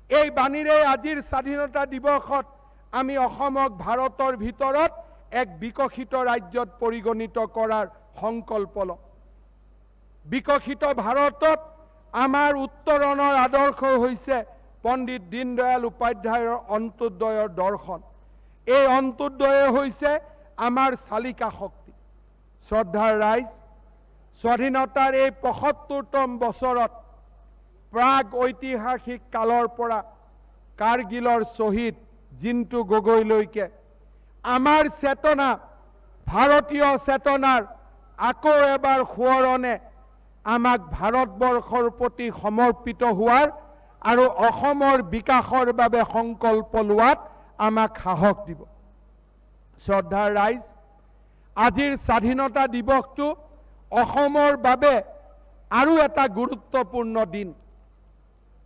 এই বাণীৰে আজিৰ স্বাধীনতা দিৱসত আমি অসমক ভাৰতৰ ভিতৰত এক বিকশিত ৰাজ্যত পৰিগণিত কৰাৰ সংকল্প লওঁ। বিকশিত ভাৰতত আমাৰ উত্তৰণৰ আদৰ্শ হৈছে পণ্ডিত দীনদয়াল উপাধ্যায়ৰ অন্ত্যোদয়ৰ দৰ্শন। এই অন্ত্যোদয় হৈছে আমাৰ চালিকা শক্তি। শ্ৰদ্ধাৰ ৰাইজ, স্বাধীনতাৰ এই 75তম বছৰত প্ৰাগ ঐতিহাসিক কালৰ পৰা কাৰ্গিলৰ শ্বহীদ জিন্তু গগৈলৈকে আমাৰ চেতনা, ভাৰতীয় চেতনাৰ আকৌ এবাৰ সোঁৱৰণে আমাক ভাৰতবৰ্ষৰ প্ৰতি সমৰ্পিত হোৱাৰ আৰু অসমৰ বিকাশৰ বাবে সংকল্প লোৱাত আমাক সাহস দিব। শ্ৰদ্ধাৰ ৰাইজ, আজিৰ স্বাধীনতা দিৱসটো অসমৰ বাবে আৰু এটা গুৰুত্বপূৰ্ণ দিন।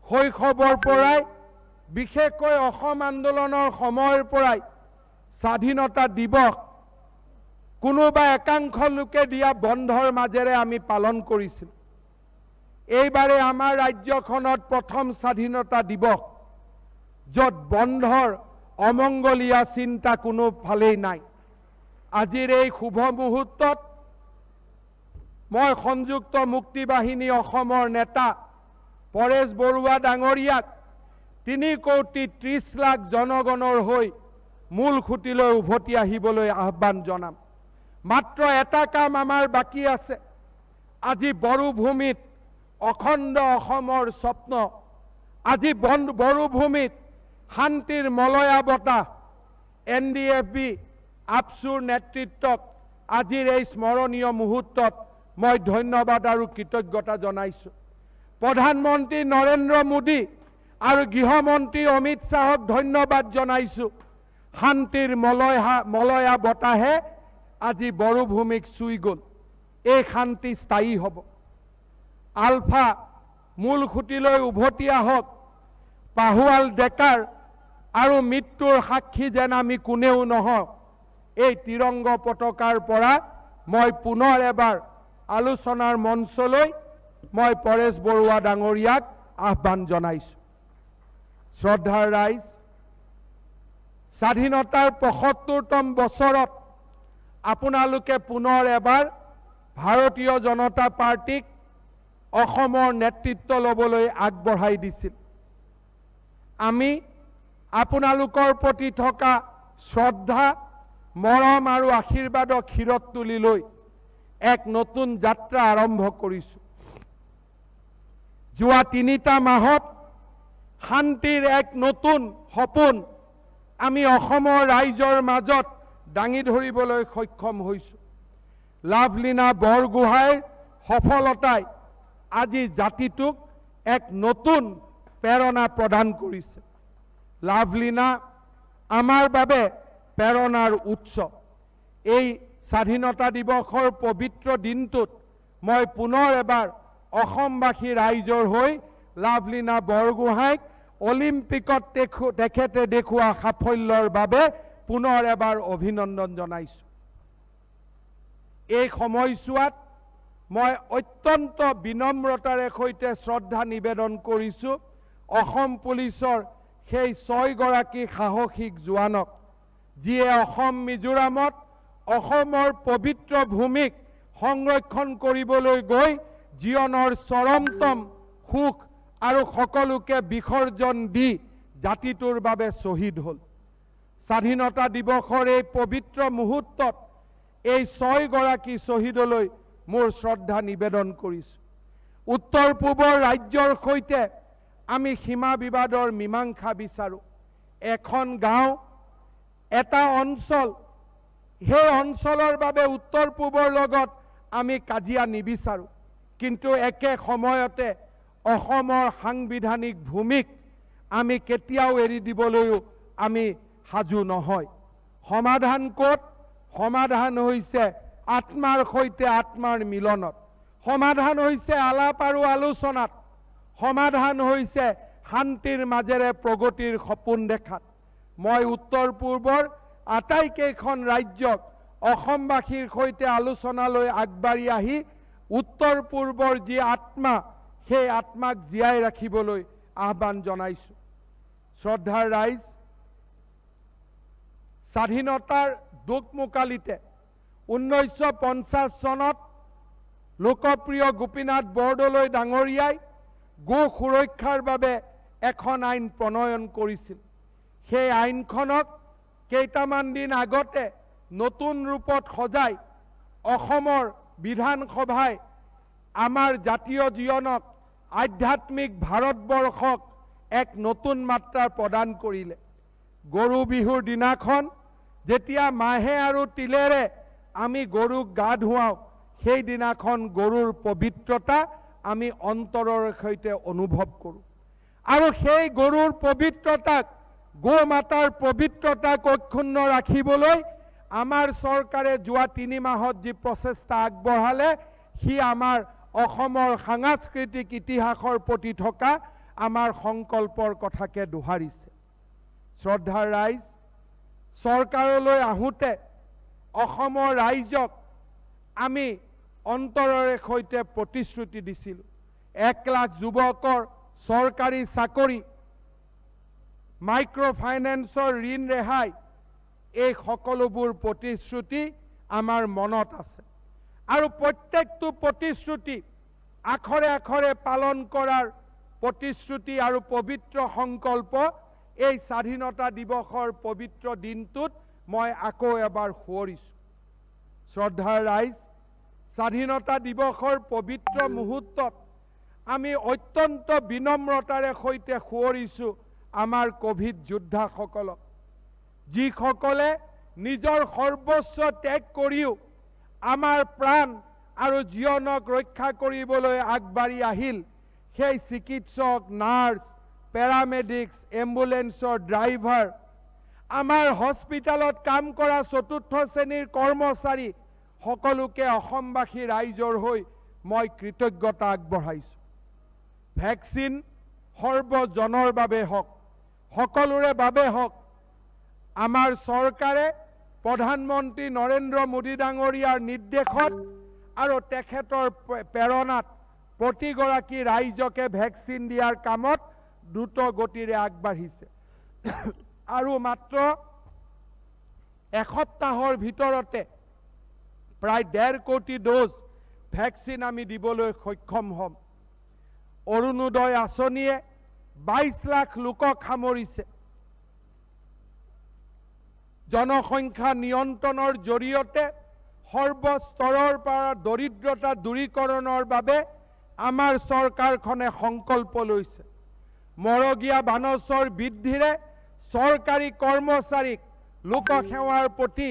শৈশৱৰ পৰাই, বিশেষকৈ অসম আন্দোলনৰ সময়ৰ পৰাই স্বাধীনতা দিৱস কোনোবা একাংশ লোকে দিয়া বন্ধৰ মাজেৰে আমি পালন কৰিছিলোঁ। এইবাৰে আমাৰ ৰাজ্যখনত প্ৰথম স্বাধীনতা দিৱস, য'ত বন্ধৰ অমংগলীয়া চিন্তা কোনো ফালেই নাই। আজিৰ এই শুভ মুহূৰ্তত মই সংযুক্ত মুক্তি বাহিনী অসমৰ নেতা পৰেশ বৰুৱা ডাঙৰীয়াক 3 কোটি 30 লাখ জনগণৰ হৈ মূল খুঁটিলৈ উভতি আহিবলৈ আহ্বান জনাম। মাত্ৰ এটা কাম আমাৰ বাকী আছে। আজি বড়োভূমিত অখণ্ড অসমৰ স্বপ্ন, আজি বড়োভূমিত শান্তিৰ মলয়া বতাহ, NDFB আবছুৰ নেতৃত্বক আজিৰ এই স্মৰণীয় মুহূৰ্তত মই ধন্যবাদ আৰু কৃতজ্ঞতা জনাইছোঁ। প্ৰধানমন্ত্ৰী নৰেন্দ্ৰ মোদী আৰু গৃহমন্ত্ৰী অমিত শ্বাহক ধন্যবাদ জনাইছোঁ। শান্তিৰ মলয়া বতাহে আজি বড়োভূমিক চুই গ'ল। এই শান্তি স্থায়ী হ'ব। আলফা মূল খুঁটিলৈ উভতি আহক। পাহুৱাল ডেকাৰ আৰু মৃত্যুৰ সাক্ষী যেন আমি কোনেও নহওঁ। এই তিৰংগ পতাকাৰ পৰা মই পুনৰ এবাৰ আলোচনাৰ মঞ্চলৈ মই পৰেশ বৰুৱা ডাঙৰীয়াক আহ্বান জনাইছোঁ। শ্ৰদ্ধাৰ ৰাইজ, স্বাধীনতাৰ 75তম বছৰত আপোনালোকে পুনৰ এবাৰ ভাৰতীয় জনতা পাৰ্টীক অসমৰ নেতৃত্ব ল'বলৈ আগবঢ়াই দিছিল। আমি আপোনালোকৰ প্ৰতি থকা শ্ৰদ্ধা, মৰম আৰু আশীৰ্বাদক শিৰত তুলি লৈ এক নতুন যাত্ৰা আৰম্ভ কৰিছোঁ। যোৱা 3টা মাহত শান্তিৰ এক নতুন সপোন আমি অসমৰ ৰাইজৰ মাজত দাঙি ধৰিবলৈ সক্ষম হৈছোঁ। লাভলীনা বৰগোহাঁইৰ সফলতাই আজি জাতিটোক এক নতুন প্ৰেৰণা প্ৰদান কৰিছে। লাভলীনা আমাৰ বাবে প্ৰেৰণাৰ উৎস। এই স্বাধীনতা দিৱসৰ পবিত্ৰ দিনটোত মই পুনৰ এবাৰ অসমবাসী ৰাইজৰ হৈ লাভলীনা বৰগোহাঁইক অলিম্পিকত তেখেতে দেখুওৱা সাফল্যৰ বাবে পুনৰ এবাৰ অভিনন্দন জনাইছোঁ। এই সময়ছোৱাত মই অত্যন্ত বিনম্ৰতাৰে সৈতে শ্ৰদ্ধা নিবেদন কৰিছোঁ অসম পুলিচৰ সেই 6গৰাকী সাহসিক জোৱানক, যিয়ে অসম মিজোৰামত অসমৰ পবিত্ৰ ভূমিক সংৰক্ষণ কৰিবলৈ গৈ জীৱনৰ চৰমতম সুখ আৰু সকলোকে বিসৰ্জন দি জাতিটোৰ বাবে শ্বহীদ হ'ল। স্বাধীনতা দিৱসৰ এই পবিত্ৰ মুহূৰ্তত এই 6গৰাকী শ্বহীদলৈ মোৰ শ্ৰদ্ধা নিবেদন কৰিছোঁ। উত্তৰ পূবৰ ৰাজ্যৰ সৈতে আমি সীমা বিবাদৰ মীমাংসা বিচাৰোঁ। এখন গাঁও, এটা অঞ্চল, সেই অঞ্চলৰ বাবে উত্তৰ পূবৰ লগত আমি কাজিয়া নিবিচাৰোঁ, কিন্তু একে সময়তে অসমৰ সাংবিধানিক ভূমিক আমি কেতিয়াও এৰি দিবলৈও আমি সাজু নহয়। সমাধান ক'ত? সমাধান হৈছে আত্মাৰ সৈতে আত্মাৰ মিলনত, সমাধান হৈছে আলাপ আৰু আলোচনাত, সমাধান হৈছে শান্তিৰ মাজেৰে প্ৰগতিৰ সপোন দেখাত। মই উত্তৰ পূৰ্বৰ আটাইকেইখন ৰাজ্যক অসমবাসীৰ সৈতে আলোচনালৈ আগবাঢ়ি আহি উত্তৰ পূৰ্বৰ যি আত্মা, সেই আত্মাক জীয়াই ৰাখিবলৈ আহ্বান জনাইছোঁ। শ্ৰদ্ধাৰ ৰাইজ, স্বাধীনতাৰ দোকমোকালিতে 1950 চনত লোকপ্ৰিয় গোপীনাথ বৰদলৈ ডাঙৰীয়াই গো সুৰক্ষাৰ বাবে এখন আইন প্ৰণয়ন কৰিছিল। সেই আইনখনক কেইটামান দিন আগতে নতুন ৰূপত সজাই অসমৰ বিধানসভাই আমাৰ জাতীয় জীৱনক, আধ্যাত্মিক ভাৰতবৰ্ষক এক নতুন মাত্ৰা প্ৰদান কৰিলে। গৰু বিহুৰ দিনাখন যেতিয়া মাহে আৰু তিলেৰে আমি গৰুক গা ধুৱাওঁ, সেইদিনাখন গৰুৰ পবিত্ৰতা আমি অন্তৰৰ সৈতে অনুভৱ কৰোঁ আৰু সেই গৰুৰ পবিত্ৰতাক, গো মাতাৰ পবিত্ৰতাক অক্ষুণ্ণ ৰাখিবলৈ আমাৰ চৰকাৰে যোৱা 3 মাহত যি প্ৰচেষ্টা আগবঢ়ালে, সি আমাৰ অসমৰ সাংস্কৃতিক ইতিহাসৰ প্ৰতি থকা আমাৰ সংকল্পৰ কথাকে দোহাৰিছে। শ্ৰদ্ধাৰ ৰাইজ, চৰকাৰলৈ আহোঁতে অসমৰ ৰাইজক আমি অন্তৰৰে সৈতে প্ৰতিশ্ৰুতি দিছিলোঁ। 1 লাখ যুৱকৰ চৰকাৰী চাকৰি, মাইক্ৰ' ফাইনেন্সৰ ঋণ ৰেহাই, এই সকলোবোৰ প্ৰতিশ্ৰুতি আমাৰ মনত আছে আৰু প্ৰত্যেকটো প্ৰতিশ্ৰুতি আখৰে আখৰে পালন কৰাৰ প্ৰতিশ্ৰুতি আৰু পবিত্ৰ সংকল্প এই স্বাধীনতা দিৱসৰ পবিত্ৰ দিনটোত মই আকৌ এবাৰ সোঁৱৰিছোঁ। শ্ৰদ্ধাৰ ৰাইজ, স্বাধীনতা দিৱসৰ পবিত্ৰ মুহূৰ্তত আমি অত্যন্ত বিনম্ৰতাৰে সৈতে সোঁৱৰিছোঁ আমাৰ ক'ভিড যোদ্ধাসকলক, যিসকলে নিজৰ সৰ্বস্ব ত্যাগ কৰিও আমাৰ প্ৰাণ আৰু জীৱনক ৰক্ষা কৰিবলৈ আগবাঢ়ি আহিল। সেই চিকিৎসক, নাৰ্ছ, পেৰামেডিক্স, এম্বুলেন্সৰ ড্ৰাইভাৰ, আমাৰ হস্পিটেলত কাম কৰা চতুৰ্থ শ্ৰেণীৰ কৰ্মচাৰী সকলোকে অসমবাসী ৰাইজৰ হৈ মই কৃতজ্ঞতা আগবঢ়াইছোঁ। ভেকচিন সৰ্বজনৰ বাবে হওক, সকলোৰে বাবে হওক, আমাৰ চৰকাৰে প্ৰধানমন্ত্ৰী নৰেন্দ্ৰ মোদী ডাঙৰীয়াৰ নিৰ্দেশত আৰু তেখেতৰ প্ৰেৰণাত প্ৰতিগৰাকী ৰাইজকে ভেকচিন দিয়াৰ কামত দ্ৰুত গতিৰে আগবাঢ়িছে আৰু মাত্ৰ এসপ্তাহৰ ভিতৰতে প্ৰায় 1.5 কোটি ড'জ ভেকচিন আমি দিবলৈ সক্ষম হ'ম। অৰুণোদয় আঁচনিয়ে 22 লাখ লোকক সামৰিছে। জনসংখ্যা নিয়ন্ত্ৰণৰ জৰিয়তে সৰ্বস্তৰৰ পৰা দৰিদ্ৰতা দূৰীকৰণৰ বাবে আমাৰ চৰকাৰখনে সংকল্প লৈছে। মৰগীয়া বানচৰ বৃদ্ধিৰে চৰকাৰী কৰ্মচাৰীক লোকসেৱাৰ প্ৰতি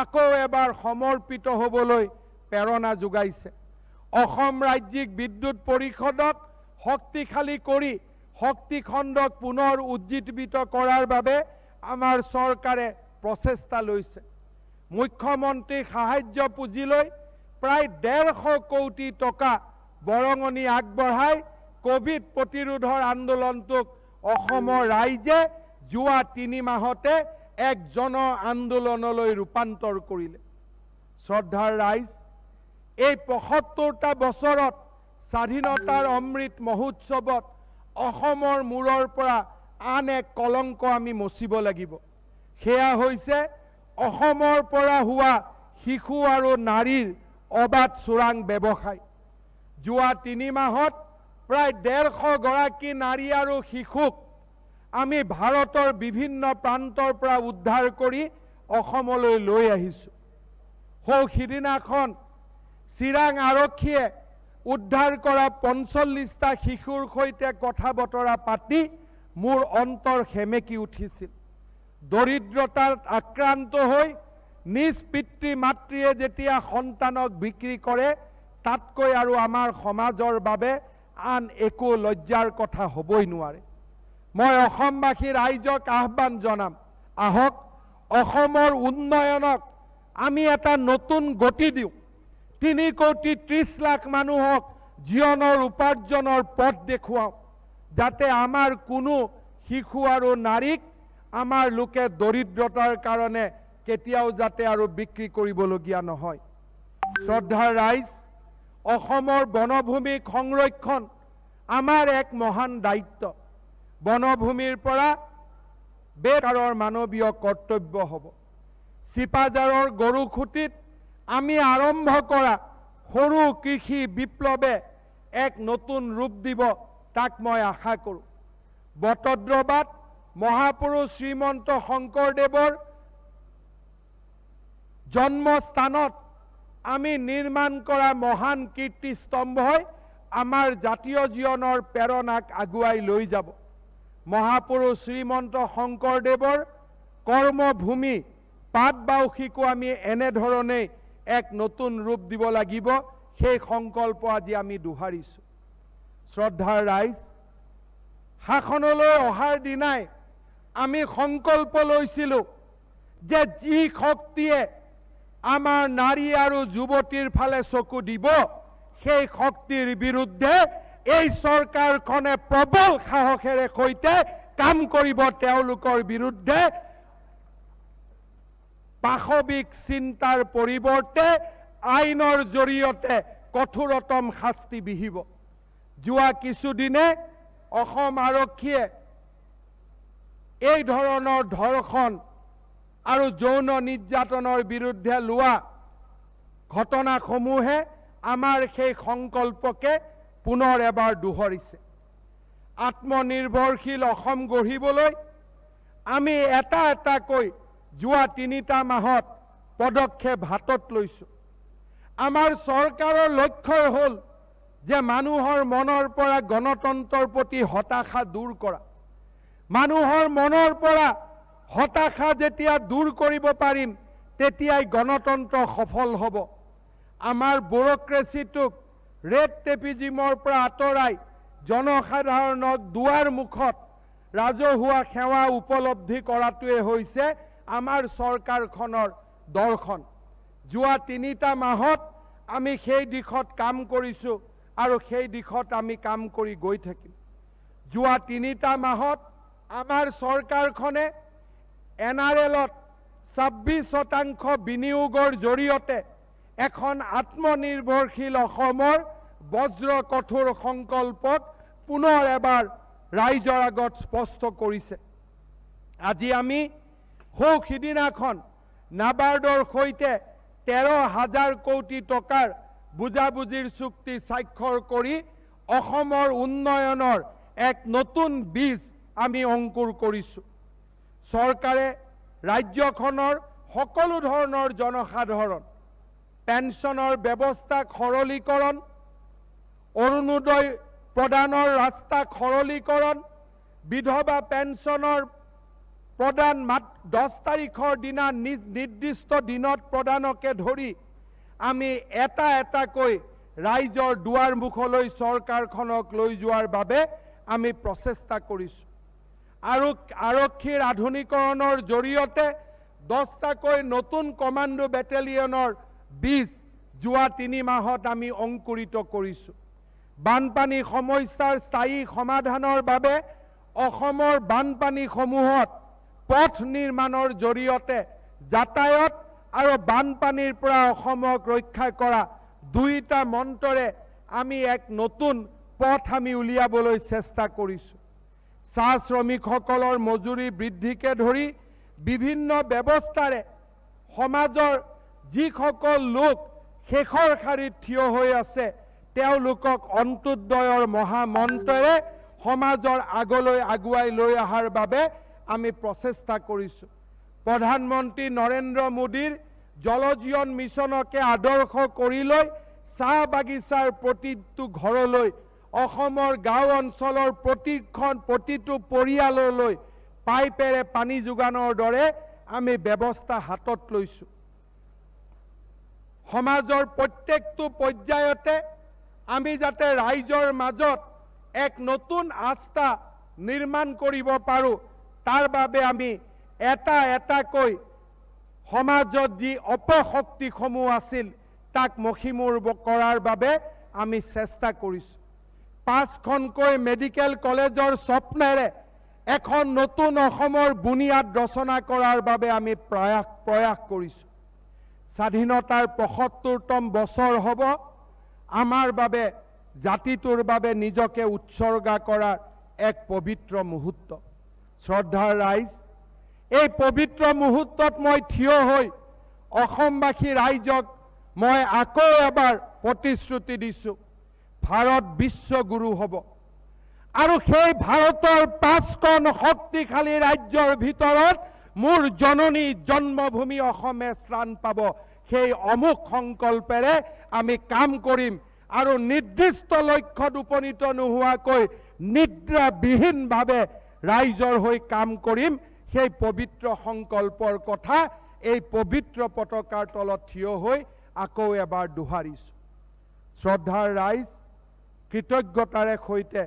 আকৌ এবাৰ সমৰ্পিত হ'বলৈ প্ৰেৰণা যোগাইছে। অসম ৰাজ্যিক বিদ্যুৎ পৰিষদক শক্তিশালী কৰি শক্তিখণ্ডক পুনৰ উজ্জীৱিত কৰাৰ বাবে আমাৰ চৰকাৰে প্ৰচেষ্টা লৈছে। মুখ্যমন্ত্ৰী সাহায্য পুঁজিলৈ প্ৰায় 150 কোটি টকা বৰঙণি আগবঢ়াই ক'ভিড প্ৰতিৰোধৰ আন্দোলনটোক অসমৰ ৰাইজে যোৱা 3 মাহতে এক জন আন্দোলনলৈ ৰূপান্তৰ কৰিলে। শ্ৰদ্ধাৰ ৰাইজ, এই 75টা বছৰত স্বাধীনতাৰ অমৃত মহোৎসৱত অসমৰ মূৰৰ পৰা আন এক কলংক আমি মচিব লাগিব। সেয়া হৈছে অসমৰ পৰা হোৱা শিশু আৰু নাৰীৰ অবাধ চোৰাং ব্যৱসায়। যোৱা 3 মাহত প্ৰায় 150 গৰাকী নাৰী আৰু শিশুক আমি ভাৰতৰ বিভিন্ন প্ৰান্তৰ পৰা উদ্ধাৰ কৰি অসমলৈ লৈ আহিছোঁ। সৌ সিদিনাখন চিৰাং আৰক্ষীয়ে উদ্ধাৰ কৰা 45টা শিশুৰ সৈতে কথা বতৰা পাতি মোৰ অন্তৰ সেমেকি উঠিছিল। দৰিদ্ৰতাত আক্ৰান্ত হৈ নিজ পিতৃ মাতৃয়ে যেতিয়া সন্তানক বিক্ৰী কৰে, তাতকৈ আৰু আমাৰ সমাজৰ বাবে আন একো লজ্জাৰ কথা হ'বই নোৱাৰে। মই অসমবাসী ৰাইজক আহ্বান জনাম, আহক অসমৰ উন্নয়নক আমি এটা নতুন গতি দিওঁ। 3 কোটি 30 লাখ মানুহক জীৱনৰ উপাৰ্জনৰ পথ দেখুৱাওঁ, যাতে আমাৰ কোনো শিশু আৰু নাৰীক আমাৰ লোকে দৰিদ্ৰতাৰ কাৰণে কেতিয়াও যাতে আৰু বিক্ৰী কৰিবলগীয়া নহয়। শ্ৰদ্ধাৰ ৰাইজ, অসমৰ বনভূমি সংৰক্ষণ আমাৰ এক মহান দায়িত্ব। বনভূমিৰ পৰা বেকাৰৰ মানৱীয় কৰ্তব্য হ'ব। চিপাঝাৰৰ গৰুখুঁটিত আমি আৰম্ভ কৰা সৰু কৃষি বিপ্লৱে এক নতুন ৰূপ দিব, তাক মই আশা কৰোঁ। বটদ্ৰৱাত মহাপুৰুষ শ্ৰীমন্ত শংকৰদেৱৰ জন্মস্থানত আমি নিৰ্মাণ কৰা মহান কীৰ্তিস্তম্ভই আমাৰ জাতীয় জীৱনৰ প্ৰেৰণাক আগুৱাই লৈ যাব। মহাপুৰুষ শ্ৰীমন্ত শংকৰদেৱৰ কৰ্মভূমি পাটবাউসীকো আমি এনেধৰণেই এক নতুন ৰূপ দিব লাগিব, সেই সংকল্প আজি আমি দোহাৰিছোঁ। শ্ৰদ্ধাৰ ৰাইজ, শাসনলৈ অহাৰ দিনাই আমি সংকল্প লৈছিলোঁ যে যি শক্তিয়ে আমাৰ নাৰী আৰু যুৱতীৰ ফালে চকু দিব, সেই শক্তিৰ বিৰুদ্ধে এই চৰকাৰখনে প্ৰবল সাহসেৰে সৈতে কাম কৰিব। তেওঁলোকৰ বিৰুদ্ধে পাশবিক চিন্তাৰ পৰিৱৰ্তে আইনৰ জৰিয়তে কঠোৰতম শাস্তি বিহিব। যোৱা কিছুদিনে অসম আৰক্ষীয়ে এই ধৰণৰ ধৰ্ষণ আৰু যৌন নিৰ্যাতনৰ বিৰুদ্ধে লোৱা ঘটনাসমূহে আমাৰ সেই সংকল্পকে পুনৰ এবাৰ দোহৰিছে। আত্মনিৰ্ভৰশীল অসম গঢ়িবলৈ আমি এটা এটাকৈ যোৱা 3টা মাহত পদক্ষেপ হাতত লৈছোঁ। আমাৰ চৰকাৰৰ লক্ষ্যই হ'ল যে মানুহৰ মনৰ পৰা গণতন্ত্ৰৰ প্ৰতি হতাশা দূৰ কৰা। মানুহৰ মনৰ পৰা হতাশা যেতিয়া দূৰ কৰিব পাৰিম, তেতিয়াই গণতন্ত্ৰ সফল হ'ব। আমাৰ ব্যুৰক্ৰেচিটোক ৰেড টেপিজিমৰ পৰা আঁতৰাই জনসাধাৰণক দুৱাৰ মুখত ৰাজহুৱা সেৱা উপলব্ধি কৰাটোৱে হৈছে আমাৰ চৰকাৰখনৰ দৰ্শন। যোৱা 3টা মাহত আমি সেই দিশত কাম কৰিছোঁ আৰু সেই দিশত আমি কাম কৰি গৈ থাকিম। যোৱা 3টা মাহত আমাৰ চৰকাৰখনে NRLত 26% বিনিয়োগৰ জৰিয়তে এখন আত্মনিৰ্ভৰশীল অসমৰ বজ্ৰ কঠোৰ সংকল্পক পুনৰ এবাৰ ৰাইজৰ আগত স্পষ্ট কৰিছে। আজি আমি সৌ সিদিনাখন নাবাৰ্ডৰ সৈতে 13,000 কোটি টকাৰ বুজাবুজিৰ চুক্তি স্বাক্ষৰ কৰি অসমৰ উন্নয়নৰ এক নতুন বীজ আমি অংকুৰ কৰিছোঁ। চৰকাৰে ৰাজ্যখনৰ সকলো ধৰণৰ জনসাধাৰণ পেঞ্চনৰ ব্যৱস্থা সৰলীকৰণ, অৰুণোদয় প্ৰদানৰ ৰাস্তা সৰলীকৰণ, বিধৱা পেঞ্চনৰ প্ৰদান 10 তাৰিখৰ দিনা নিৰ্দিষ্ট দিনত প্ৰদানকে ধৰি আমি এটা এটাকৈ ৰাইজৰ দুৱাৰ মুখলৈ চৰকাৰখনক লৈ যোৱাৰ বাবে আমি প্ৰচেষ্টা কৰিছোঁ। আৰু আৰক্ষীৰ আধুনিকৰণৰ জৰিয়তে 10টাকৈ নতুন কমাণ্ডো বেটেলিয়নৰ বীজ যোৱা 3 মাহত আমি অংকুৰিত কৰিছোঁ। বানপানী সমস্যাৰ স্থায়ী সমাধানৰ বাবে অসমৰ বানপানীসমূহত পথ নিৰ্মাণৰ জৰিয়তে যাতায়াত আৰু বানপানীৰ পৰা অসমক ৰক্ষা কৰা দুইটা মন্ত্ৰৰে আমি এক নতুন পথ আমি উলিয়াবলৈ চেষ্টা কৰিছোঁ। চাহ শ্ৰমিকসকলৰ মজুৰি বৃদ্ধিকে ধৰি বিভিন্ন ব্যৱস্থাৰে সমাজৰ যিসকল লোক শেষৰ শাৰীত থিয় হৈ আছে তেওঁলোকক অন্ত্যোদয়ৰ মহামন্ত্ৰেৰে সমাজৰ আগলৈ আগুৱাই লৈ অহাৰ বাবে আমি প্ৰচেষ্টা কৰিছোঁ। প্ৰধানমন্ত্ৰী নৰেন্দ্ৰ মোদীৰ জল জীৱন মিছনকে আদৰ্শ কৰি লৈ চাহ বাগিচাৰ প্ৰতিটো ঘৰলৈ, অসমৰ গাঁও অঞ্চলৰ প্ৰতিটো পৰিয়াললৈ পাইপেৰে পানী যোগানৰ দৰে আমি ব্যৱস্থা হাতত লৈছোঁ। সমাজৰ প্ৰত্যেকটো পৰ্যায়তে আমি যাতে ৰাইজৰ মাজত এক নতুন আস্থা নিৰ্মাণ কৰিব পাৰোঁ, তাৰ বাবে আমি এটা এটাকৈ সমাজত যি অপশক্তিসমূহ আছিল তাক মষিমূৰ কৰাৰ বাবে আমি চেষ্টা কৰিছোঁ। 5খনকৈ মেডিকেল কলেজৰ স্বপ্নেৰে এখন নতুন অসমৰ বুনিয়াদ ৰচনা কৰাৰ বাবে আমি প্ৰয়াস কৰিছোঁ। স্বাধীনতাৰ 75তম বছৰ হ'ব আমাৰ বাবে, জাতিটোৰ বাবে নিজকে উৎসৰ্গা কৰাৰ এক পবিত্ৰ মুহূৰ্ত। শ্ৰদ্ধাৰ ৰাইজ, এই পবিত্ৰ মুহূৰ্তত মই থিয় হৈ অসমবাসী ৰাইজক মই আকৌ এবাৰ প্ৰতিশ্ৰুতি দিছোঁ, ভাৰত বিশ্বগুৰু হ'ব আৰু সেই ভাৰতৰ 5খন শক্তিশালী ৰাজ্যৰ ভিতৰত মোৰ জননী জন্মভূমি অসমে স্থান পাব। সেই অমুক সংকল্পেৰে আমি কাম কৰিম আৰু নিৰ্দিষ্ট লক্ষ্যত উপনীত নোহোৱাকৈ নিদ্ৰাবিহীনভাৱে ৰাইজৰ হৈ কাম কৰিম। সেই পবিত্ৰ সংকল্পৰ কথা এই পবিত্ৰ পতাকাৰ তলত থিয় হৈ আকৌ এবাৰ দোহাৰিছোঁ। শ্ৰদ্ধাৰ ৰাইজ, কৃতজ্ঞতাৰে সৈতে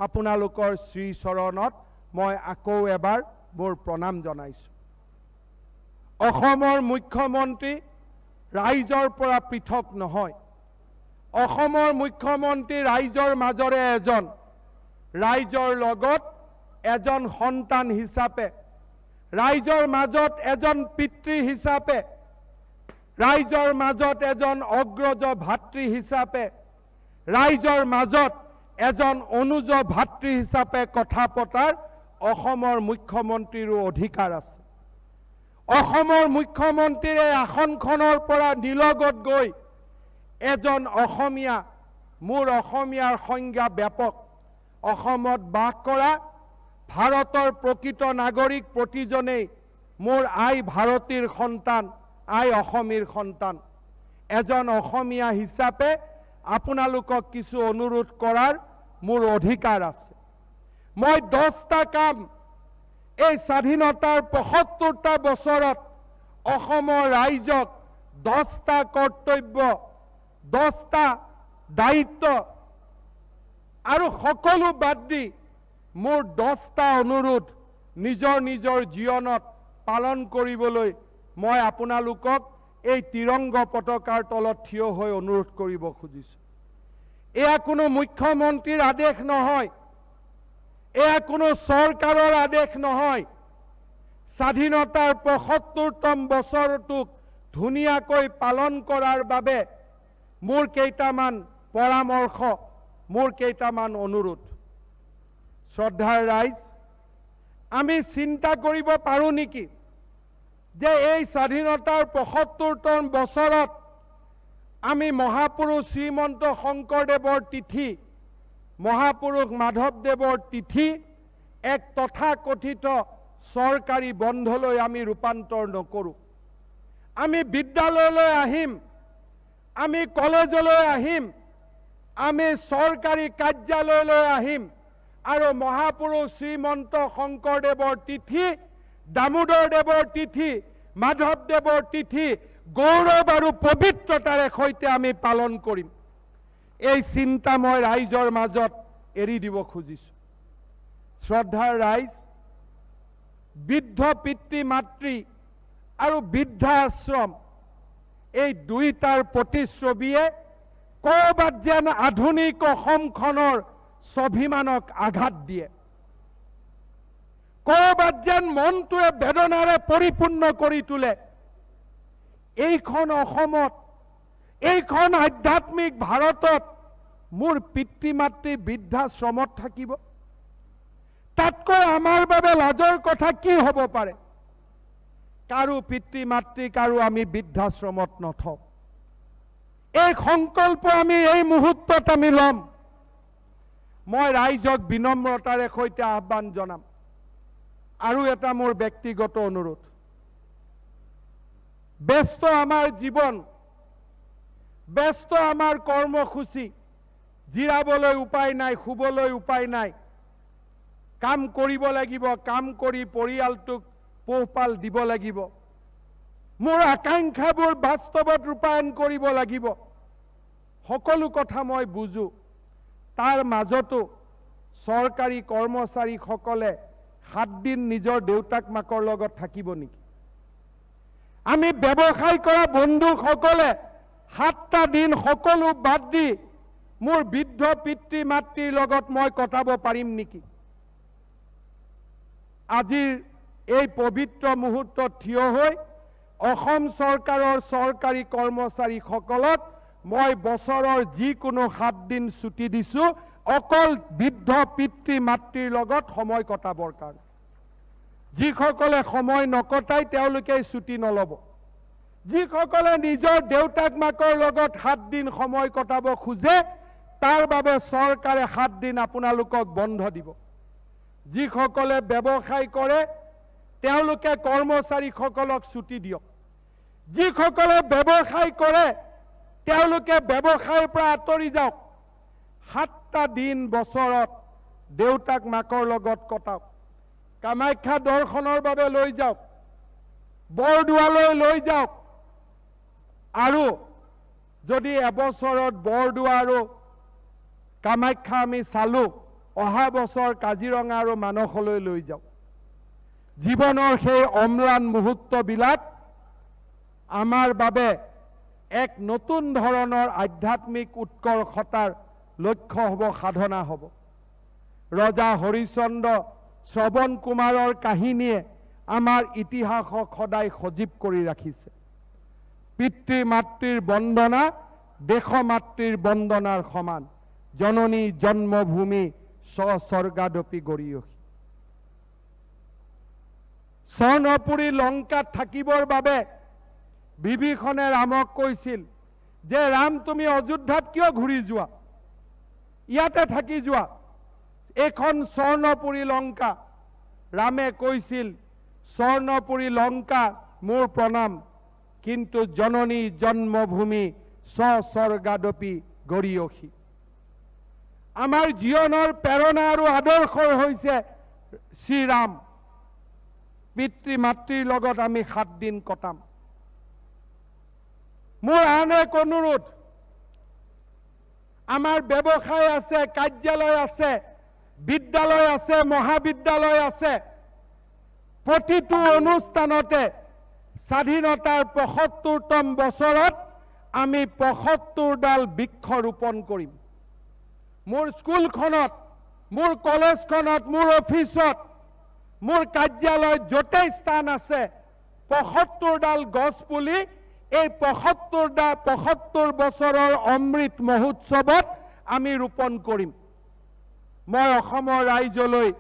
আপোনালোকৰ শ্ৰীচৰণত মই আকৌ এবাৰ মোৰ প্ৰণাম জনাইছোঁ। অসমৰ মুখ্যমন্ত্ৰী ৰাইজৰ পৰা পৃথক নহয়। অসমৰ মুখ্যমন্ত্ৰী ৰাইজৰ মাজৰে এজন, ৰাইজৰ লগত এজন সন্তান হিচাপে, ৰাইজৰ মাজত এজন পিতৃ হিচাপে, ৰাইজৰ মাজত এজন অগ্ৰজ ভাতৃ হিচাপে, ৰাইজৰ মাজত এজন অনুজ ভাতৃ হিচাপে কথা পতাৰ অসমৰ মুখ্যমন্ত্ৰীৰো অধিকাৰ আছে। অসমৰ মুখ্যমন্ত্ৰীৰ এই আসনখনৰ পৰা নিলগত গৈ এজন অসমীয়া, মোৰ অসমীয়াৰ সংজ্ঞা ব্যাপক, অসমত বাস কৰা ভাৰতৰ প্ৰকৃত নাগৰিক প্ৰতিজনেই মোৰ আই ভাৰতীৰ সন্তান, আই অসমীৰ সন্তান। এজন অসমীয়া হিচাপে আপোনালোকক কিছু অনুৰোধ কৰাৰ মোৰ অধিকাৰ আছে। মই 10টা কাম এই স্বাধীনতাৰ 75টা বছৰত অসমৰ ৰাইজক 10টা কৰ্তব্য, 10টা দায়িত্ব আৰু সকলো বাদ দি মোৰ 10টা অনুৰোধ নিজৰ নিজৰ জীৱনত পালন কৰিবলৈ মই আপোনালোকক এই তিৰংগ পতাকাৰ তলত থিয় হৈ অনুৰোধ কৰিব খুজিছোঁ। এয়া কোনো মুখ্যমন্ত্ৰীৰ আদেশ নহয়, এয়া কোনো চৰকাৰৰ আদেশ নহয়। স্বাধীনতাৰ 75তম বছৰটোক ধুনীয়াকৈ পালন কৰাৰ বাবে মোৰ কেইটামান পৰামৰ্শ, মোৰ কেইটামান অনুৰোধ। শ্ৰদ্ধাৰ ৰাইজ, আমি চিন্তা কৰিব পাৰোঁ নেকি যে এই স্বাধীনতাৰ 75তম বছৰত আমি মহাপুৰুষ শ্ৰীমন্ত শংকৰদেৱৰ তিথি, মহাপুৰুষ মাধৱদেৱৰ তিথি এক তথাকথিত চৰকাৰী বন্ধলৈ আমি ৰূপান্তৰ নকৰোঁ। আমি বিদ্যালয়লৈ আহিম, আমি কলেজলৈ আহিম, আমি চৰকাৰী কাৰ্যালয়লৈ আহিম আৰু মহাপুৰুষ শ্ৰীমন্ত শংকৰদেৱৰ তিথি, দামোদৰ দেৱৰ তিথি, মাধৱদেৱৰ তিথি গৌৰৱ আৰু পবিত্ৰতাৰে সৈতে আমি পালন কৰিম। এই চিন্তা মই ৰাইজৰ মাজত এৰি দিব খুজিছোঁ। শ্ৰদ্ধাৰ ৰাইজ, বৃদ্ধ পিতৃ মাতৃ আৰু বৃদ্ধা আশ্ৰম এই দুইটাৰ প্ৰতিচ্ছবিয়ে ক'ৰবাত যেন আধুনিক অসমখনৰ স্বাভিমানক আঘাত দিয়ে, ক'ৰবাত যেন মনটোৱে বেদনাৰে পৰিপূৰ্ণ কৰি তোলে। এইখন অসমত, এইখন আধ্যাত্মিক ভাৰতত মোৰ পিতৃ মাতৃ বৃদ্ধাশ্ৰমত থাকিব, তাতকৈ আমাৰ বাবে লাজৰ কথা কি হ'ব পাৰে? কাৰো পিতৃ মাতৃ কাৰো আমি বৃদ্ধাশ্ৰমত নথওঁ। এই সংকল্প আমি এই মুহূৰ্তত আমি ল'ম। মই ৰাইজক বিনম্ৰতাৰে সৈতে আহ্বান জনাম। আৰু এটা মোৰ ব্যক্তিগত অনুৰোধ, ব্যস্ত আমাৰ জীৱন, ব্যস্ত আমাৰ কৰ্মসূচী, জিৰাবলৈ উপায় নাই, শুবলৈ উপায় নাই, কাম কৰিব লাগিব, কাম কৰি পৰিয়ালটোক পোহপাল দিব লাগিব, মোৰ আকাংক্ষাবোৰ বাস্তৱত ৰূপায়ণ কৰিব লাগিব। সকলো কথা মই বুজো। তাৰ মাজতো চৰকাৰী কৰ্মচাৰীসকলে 7 দিন নিজৰ দেউতাক মাকৰ লগত থাকিব নেকি? আমি ব্যৱসায় কৰা বন্ধুসকলে 7টা দিন সকলো বাদ দি মোৰ বৃদ্ধ পিতৃ মাতৃৰ লগত মই কটাব পাৰিম নেকি? আজিৰ এই পবিত্ৰ মুহূৰ্তত থিয় হৈ অসম চৰকাৰৰ চৰকাৰী কৰ্মচাৰীসকলক মই বছৰৰ যিকোনো 7 দিন ছুটি দিছো, অকল বৃদ্ধ পিতৃ মাতৃৰ লগত সময় কটাবৰ কাৰণে। যিসকলে সময় নকটায় তেওঁলোকে ছুটি নল'ব। যিসকলে নিজৰ দেউতাক মাকৰ লগত 7 দিন সময় কটাব খোজে তাৰ বাবে চৰকাৰে 7 দিন আপোনালোকক বন্ধ দিব। যিসকলে ব্যৱসায় কৰে তেওঁলোকে কৰ্মচাৰীসকলক ছুটি দিয়ক। যিসকলে ব্যৱসায় কৰে তেওঁলোকে ব্যৱসায়ৰ পৰা আঁতৰি যাওক। 7টা দিন বছৰত দেউতাক মাকৰ লগত কটাওক। কামাখ্যা দৰ্শনৰ বাবে লৈ যাওক, বৰদোৱালৈ লৈ যাওক। আৰু যদি এবছৰত বৰদোৱা আৰু কামাখ্যা আমি চালো, অহা বছৰ কাজিৰঙা আৰু মানসলৈ লৈ যাওক। জীৱনৰ সেই অম্লান মুহূৰ্তবিলাক আমাৰ বাবে এক নতুন ধৰণৰ আধ্যাত্মিক উৎকৰ্ষতাৰ লক্ষ্য হ'ব, সাধনা হ'ব। ৰজা হৰিশ্চন্দ্ৰ শ্ৰৱণ কুমাৰৰ কাহিনীয়ে আমাৰ ইতিহাসক সদায় সজীৱ কৰি ৰাখিছে। পিতৃ মাতৃৰ বন্দনা দেশ মাতৃৰ বন্দনাৰ সমান। জননী জন্মভূমি স্বস্বৰ্গাদপি গৰীয়সী। স্বৰ্ণপুৰী লংকাত থাকিবৰ বাবে বিভীষণে ৰামক কৈছিল যে ৰাম, তুমি অযোধ্যাত কিয় ঘূৰি যোৱা, ইয়াতে থাকি যোৱা, এইখন স্বৰ্ণপুৰী লংকা। ৰামে কৈছিল, স্বৰ্ণপুৰী লংকা মোৰ প্ৰণাম, কিন্তু জননী জন্মভূমি স্বস্বৰ্গাদপি গৰীয়সী। আমাৰ জীৱনৰ প্ৰেৰণা আৰু আদৰ্শ হৈছে শ্ৰীৰাম। পিতৃ মাতৃৰ লগত আমি 7 দিন কটাম। মোৰ আন এক অনুৰোধ, আমাৰ ব্যৱসায় আছে, কাৰ্যালয় আছে, বিদ্যালয় আছে, মহাবিদ্যালয় আছে, প্ৰতিটো অনুষ্ঠানতে স্বাধীনতাৰ ৭৫তম বছৰত আমি ৭৫ডাল বৃক্ষ ৰোপণ কৰিম। মোৰ স্কুলখনত, মোৰ কলেজখনত, মোৰ অফিচত, মোৰ কাৰ্যালয়ত য'তেই স্থান আছে ৭৫ডাল গছ পুলি এই ৭৫ বছৰৰ অমৃত মহোৎসৱত আমি ৰোপণ কৰিম। মই অসমৰ ৰাইজলৈ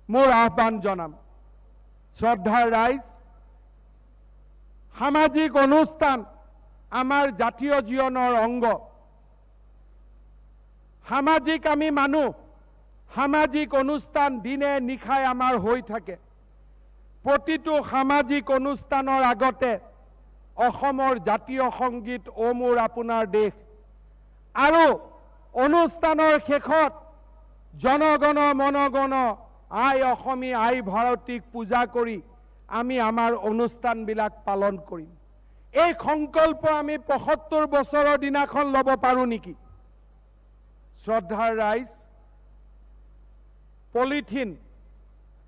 মোৰ আহ্বান জনাম। শ্ৰদ্ধাৰ ৰাইজ, সামাজিক অনুষ্ঠান আমাৰ জাতীয় জীৱনৰ অংগ। সামাজিক আমি মানুহ, সামাজিক অনুষ্ঠান দিনে নিশাই আমাৰ হৈ থাকে। প্ৰতিটো সামাজিক অনুষ্ঠানৰ আগতে অসমৰ জাতীয় সংগীত অ মোৰ আপোনাৰ দেশ আৰু অনুষ্ঠানৰ শেষত জনগণ মনগণ আই অসমী আই ভাৰতীক পূজা কৰি আমি আমাৰ অনুষ্ঠানবিলাক পালন কৰিম। এই সংকল্প আমি ৭৫ বছৰৰ দিনাখন ল'ব পাৰোঁ নেকি? শ্ৰদ্ধাৰ ৰাইজ, পলিথিন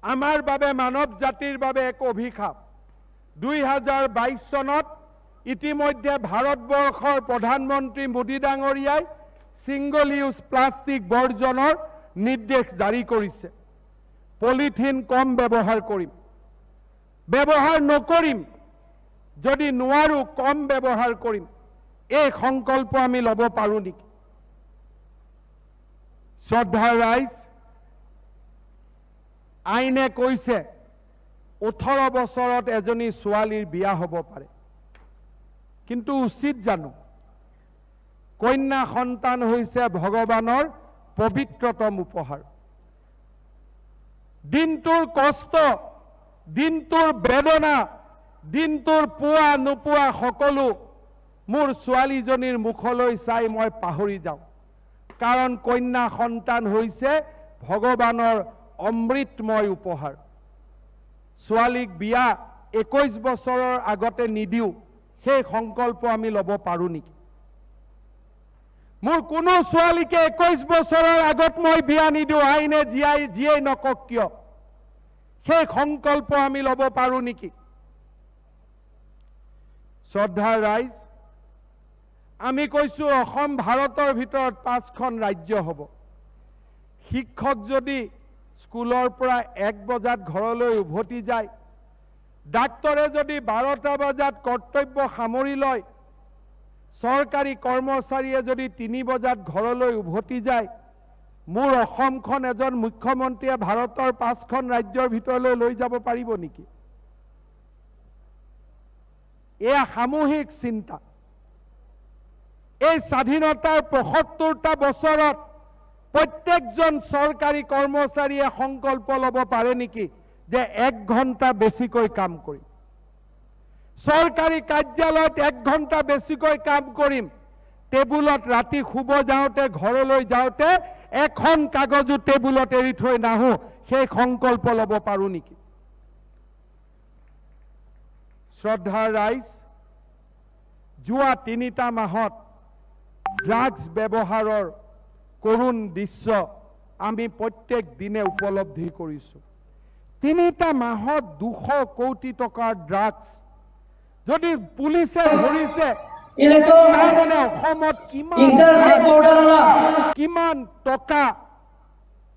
আমাৰ বাবে, মানৱ জাতিৰ বাবে এক অভিশাপ। ২০২২ চনত ইতিমধ্যে ভাৰতবৰ্ষৰ প্ৰধানমন্ত্ৰী মোদী ডাঙৰীয়াই ছিংগল ইউজ প্লাষ্টিক বৰ্জনৰ নিৰ্দেশ জাৰি কৰিছে। পলিথিন কম ব্যৱহাৰ কৰিম, ব্যৱহাৰ নকৰিম, যদি নোৱাৰো কম ব্যৱহাৰ কৰিম। এই সংকল্প আমি ল'ব পাৰোঁ নেকি? শ্ৰদ্ধাৰ ৰাইজ, আইনে কৈছে ১৮ বছৰত এজনী ছোৱালীৰ বিয়া হ'ব পাৰে, কিন্তু উচিত জানো? কন্যা সন্তান হৈছে ভগৱানৰ পবিত্ৰতম উপহাৰ। দিনটোৰ কষ্ট, দিনটোৰ বেদনা দিনটোৰ পোৱা নোপোৱা সকলো মোৰ ছোৱালীজনীৰ মুখলৈ চাই মই পাহৰি যাওঁ। কাৰণ কন্যা সন্তান হৈছে ভগৱানৰ অমৃতময় উপহাৰ। ছোৱালীক বিয়া 21 বছৰৰ আগতে নিদিওঁ, সেই সংকল্প আমি ল'ব পাৰোঁ নেকি? মোৰ কোনো ছোৱালীকে 21 বছৰৰ আগত মই বিয়া নিদিওঁ, আইনে যিয়েই নকওক কিয়, সেই সংকল্প আমি ল'ব পাৰোঁ নেকি? শ্ৰদ্ধাৰ ৰাইজ, আমি কৈছোঁ অসম ভাৰতৰ ভিতৰত 5খন ৰাজ্য হ'ব। শিক্ষক যদি স্কুলৰ পৰা 1 বজাত ঘৰলৈ উভতি যায়, ডাক্তৰে যদি 12টা বজাত কৰ্তব্য সামৰি লয়, চৰকাৰী কৰ্মচাৰীয়ে যদি 3 বজাত ঘৰলৈ উভতি যায়, মোৰ অসমখন এজন মুখ্যমন্ত্ৰীয়ে ভাৰতৰ 5খন ৰাজ্যৰ ভিতৰলৈ লৈ যাব পাৰিব নেকি? এয়া সামূহিক চিন্তা। এই স্বাধীনতাৰ 75টা বছৰত প্ৰত্যেকজন চৰকাৰী কৰ্মচাৰীয়ে সংকল্প ল'ব পাৰে নেকি যে 1 ঘণ্টা বেছিকৈ কাম কৰিম, চৰকাৰী কাৰ্যালয়ত 1 ঘণ্টা বেছিকৈ কাম কৰিম, টেবুলত ৰাতি শুব যাওঁতে ঘৰলৈ যাওঁতে এখন কাগজো টেবুলত এৰি থৈ নাহোঁ, সেই সংকল্প ল'ব পাৰোঁ নেকি? শ্ৰদ্ধাৰ ৰাইজ, যোৱা 3টা মাহত ড্ৰাগছ ব্যৱহাৰৰ কৰুণ দৃশ্য আমি প্ৰত্যেক দিনে উপলব্ধি কৰিছোঁ। 3টা মাহত 200 কোটি টকাৰ ড্ৰাগছ যদি পুলিচে ধৰিছে, তাৰমানে অসমত কিমান টকা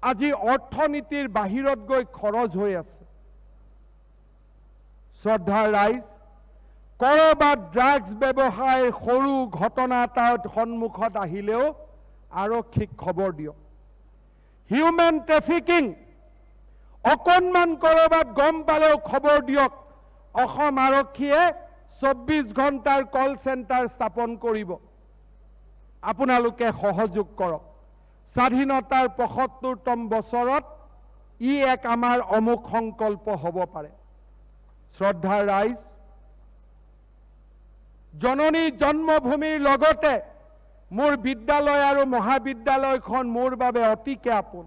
আজি অৰ্থনীতিৰ বাহিৰত গৈ খৰচ হৈ আছে। শ্ৰদ্ধাৰ ৰাইজ, কৰবাত ড্ৰাগছ ব্যৱসায়ৰ সৰু ঘটনা এটাৰ সন্মুখত আহিলেও আৰক্ষীক খবৰ দিয়ক। হিউমেন ট্ৰেফিকিং অকণমান কৰবাত গম পালেও খবৰ দিয়ক। অসম আৰক্ষীয়ে 24 ঘণ্টাৰ কল চেণ্টাৰ স্থাপন কৰিব। আপোনালোকে সহযোগ কৰক। স্বাধীনতাৰ 75তম বছৰত ই এক আমাৰ অমুক সংকল্প হ'ব পাৰে। শ্ৰদ্ধাৰ ৰাইজ, জননী জন্মভূমিৰ লগতে মোৰ বিদ্যালয় আৰু মহাবিদ্যালয়খন মোৰ বাবে অতিকে আপোন।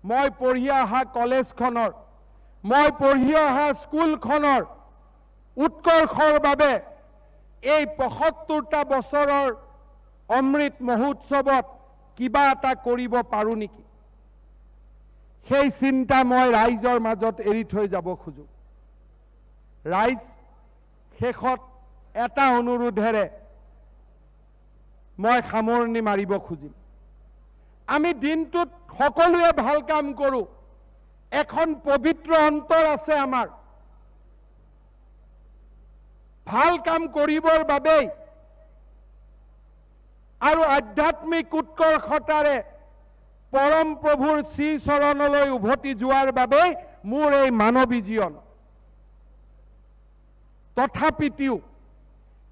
মই পঢ়ি অহা কলেজখনৰ, মই পঢ়ি অহা স্কুলখনৰ উৎকৰ্ষৰ বাবে এই 75টা বছৰৰ অমৃত মহোৎসৱত কিবা এটা কৰিব পাৰোঁ নেকি, সেই চিন্তা মই ৰাইজৰ মাজত এৰি থৈ যাব খোজোঁ। ৰাইজ, শেষত এটা অনুৰোধেৰে মই সামৰণি মাৰিব খুজিম। আমি দিনটোত সকলোৱে ভাল কাম কৰোঁ, এখন পবিত্ৰ অন্তৰ আছে আমাৰ। ভাল কাম কৰিবৰ বাবেই আৰু আধ্যাত্মিক উৎকৰ্ষতাৰে পৰম প্ৰভুৰ শ্ৰীচৰণলৈ উভতি যোৱাৰ বাবেই মোৰ এই মানৱী জীৱন। তথাপিও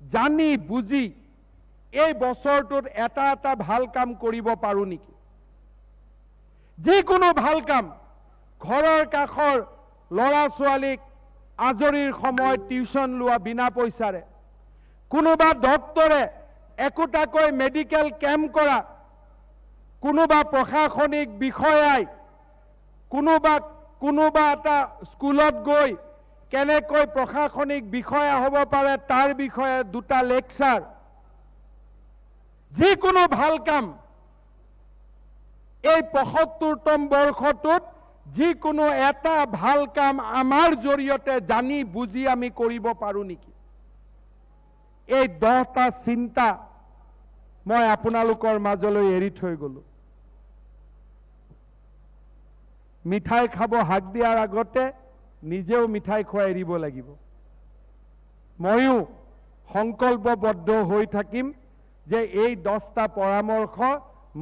জানি বুজি এই বছৰটোত এটা এটা ভাল কাম কৰিব পাৰোঁ নেকি? যিকোনো ভাল কাম, ঘৰৰ কাষৰ ল'ৰা ছোৱালীক আজৰিৰ সময়ত টিউচন লোৱা বিনা পইচাৰে, কোনোবা ডক্টৰে একোটাকৈ মেডিকেল কেম্প কৰা, কোনোবা প্ৰশাসনিক বিষয়াই কোনোবা এটা স্কুলত গৈ কেনেকৈ প্ৰশাসনিক বিষয়া হ'ব পাৰে তাৰ বিষয়ে 2টা লেকচাৰ, যিকোনো ভাল কাম এই 75তম বৰ্ষটোত যিকোনো এটা ভাল কাম আমাৰ জৰিয়তে জানি বুজি আমি কৰিব পাৰোঁ নেকি? এই 10টা চিন্তা মই আপোনালোকৰ মাজলৈ এৰি থৈ গ'লো। মিঠাই খাব হাক দিয়াৰ আগতে নিজেও মিঠাই খোৱা এৰিব লাগিব। ময়ো সংকল্পবদ্ধ হৈ থাকিম যে এই 10টা পৰামৰ্শ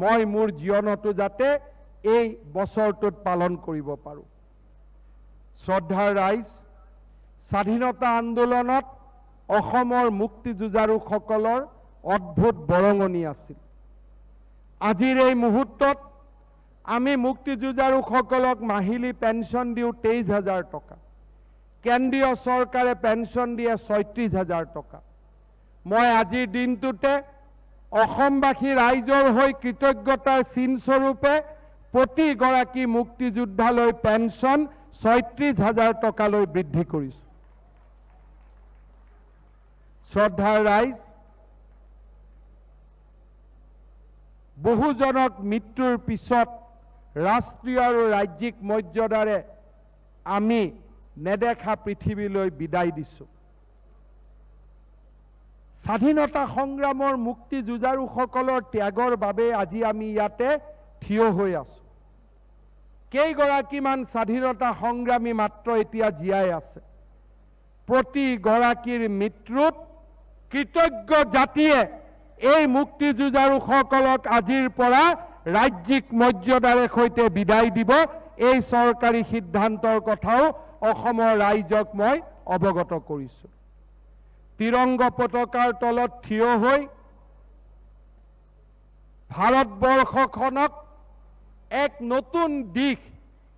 মই মোৰ জীৱনতো যাতে এই বছৰটোত পালন কৰিব পাৰোঁ। শ্ৰদ্ধাৰ ৰাইজ, স্বাধীনতা আন্দোলনত অসমৰ মুক্তিযুঁজাৰুসকলৰ অদ্ভুত বৰঙণি আছিল। আজিৰ এই মুহূৰ্তত আমি মুক্তিযুঁজাৰুসকলক মাহিলী পেঞ্চন দিওঁ 23,000 টকা। কেন্দ্ৰীয় চৰকাৰে পেঞ্চন দিয়ে 36,000 টকা। মই আজিৰ দিনটোতে অসমবাসী ৰাইজৰ হৈ কৃতজ্ঞতাৰ চিনস্বৰূপে প্ৰতিগৰাকী মুক্তিযোদ্ধালৈ পেঞ্চন 36,000 টকালৈ বৃদ্ধি কৰিছোঁ। শ্ৰদ্ধাৰ ৰাইজ, বহুজনক মৃত্যুৰ পিছত ৰাষ্ট্ৰীয় আৰু ৰাজ্যিক মৰ্যাদাৰে আমি নেদেখা পৃথিৱীলৈ বিদায় দিছোঁ। স্বাধীনতা সংগ্ৰামৰ মুক্তি যুঁজাৰুসকলৰ ত্যাগৰ বাবে আজি আমি ইয়াতে থিয় হৈ আছোঁ। কেইগৰাকীমান স্বাধীনতা সংগ্ৰামী মাত্ৰ এতিয়া জীয়াই আছে। প্ৰতিগৰাকীৰ মৃত্যুত কৃতজ্ঞ জাতিয়ে এই মুক্তি যুঁজাৰুসকলক আজিৰ পৰা ৰাজ্যিক মৰ্যাদাৰে সৈতে বিদায় দিব। এই চৰকাৰী সিদ্ধান্তৰ কথাও অসমৰ ৰাইজক মই অৱগত কৰিছোঁ। তিৰংগ পতাকাৰ তলত থিয় হৈ ভাৰতবৰ্ষখনক এক নতুন দিশ,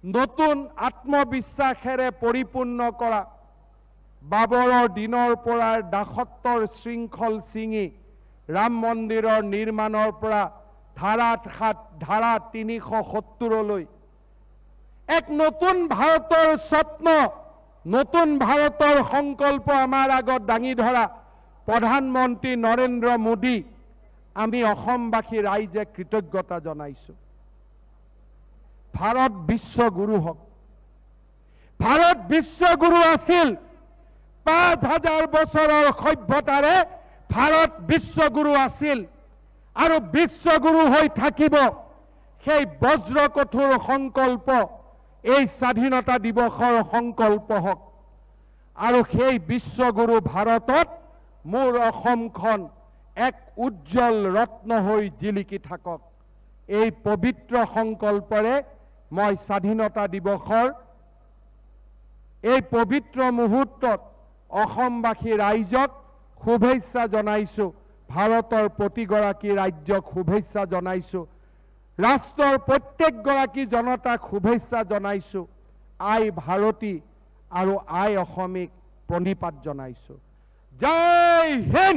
নতুন আত্মবিশ্বাসেৰে পৰিপূৰ্ণ কৰা, বাবৰৰ দিনৰ পৰা দাসত্বৰ শৃংখল ছিঙি ৰাম মন্দিৰৰ নিৰ্মাণৰ পৰা ধাৰা 7, ধাৰা 370লৈ এক নতুন ভাৰতৰ স্বপ্ন, নতুন ভাৰতৰ সংকল্প আমাৰ আগত দাঙি ধৰা প্ৰধানমন্ত্ৰী নৰেন্দ্ৰ মোদী আমি অসমবাসী ৰাইজে কৃতজ্ঞতা জনাইছোঁ। ভাৰত বিশ্বগুৰু হওক। ভাৰত বিশ্বগুৰু আছিল। 5000 বছৰৰ সভ্যতাৰে ভাৰত বিশ্বগুৰু আছিল আৰু বিশ্বগুৰু হৈ থাকিব। সেই বজ্ৰ কঠোৰ সংকল্প এই স্বাধীনতা দিৱসৰ সংকল্প হওক আৰু সেই বিশ্বগুৰু ভাৰতত মোৰ অসমখন এক উজ্জ্বল ৰত্ন হৈ জিলিকি থাকক। এই পবিত্ৰ সংকল্পৰে মই স্বাধীনতা দিৱসৰ এই পবিত্ৰ মুহূৰ্তত অসমবাসী ৰাইজক শুভেচ্ছা জনাইছোঁ, ভাৰতৰ প্ৰতিগৰাকী ৰাজ্যক শুভেচ্ছা জনাইছোঁ, ৰাষ্ট্ৰৰ প্ৰত্যেকগৰাকী জনতাক শুভেচ্ছা জনাইছোঁ, আই ভাৰতী আৰু আই অসমীক প্ৰণিপাত জনাইছোঁ। জয় হিন্দ।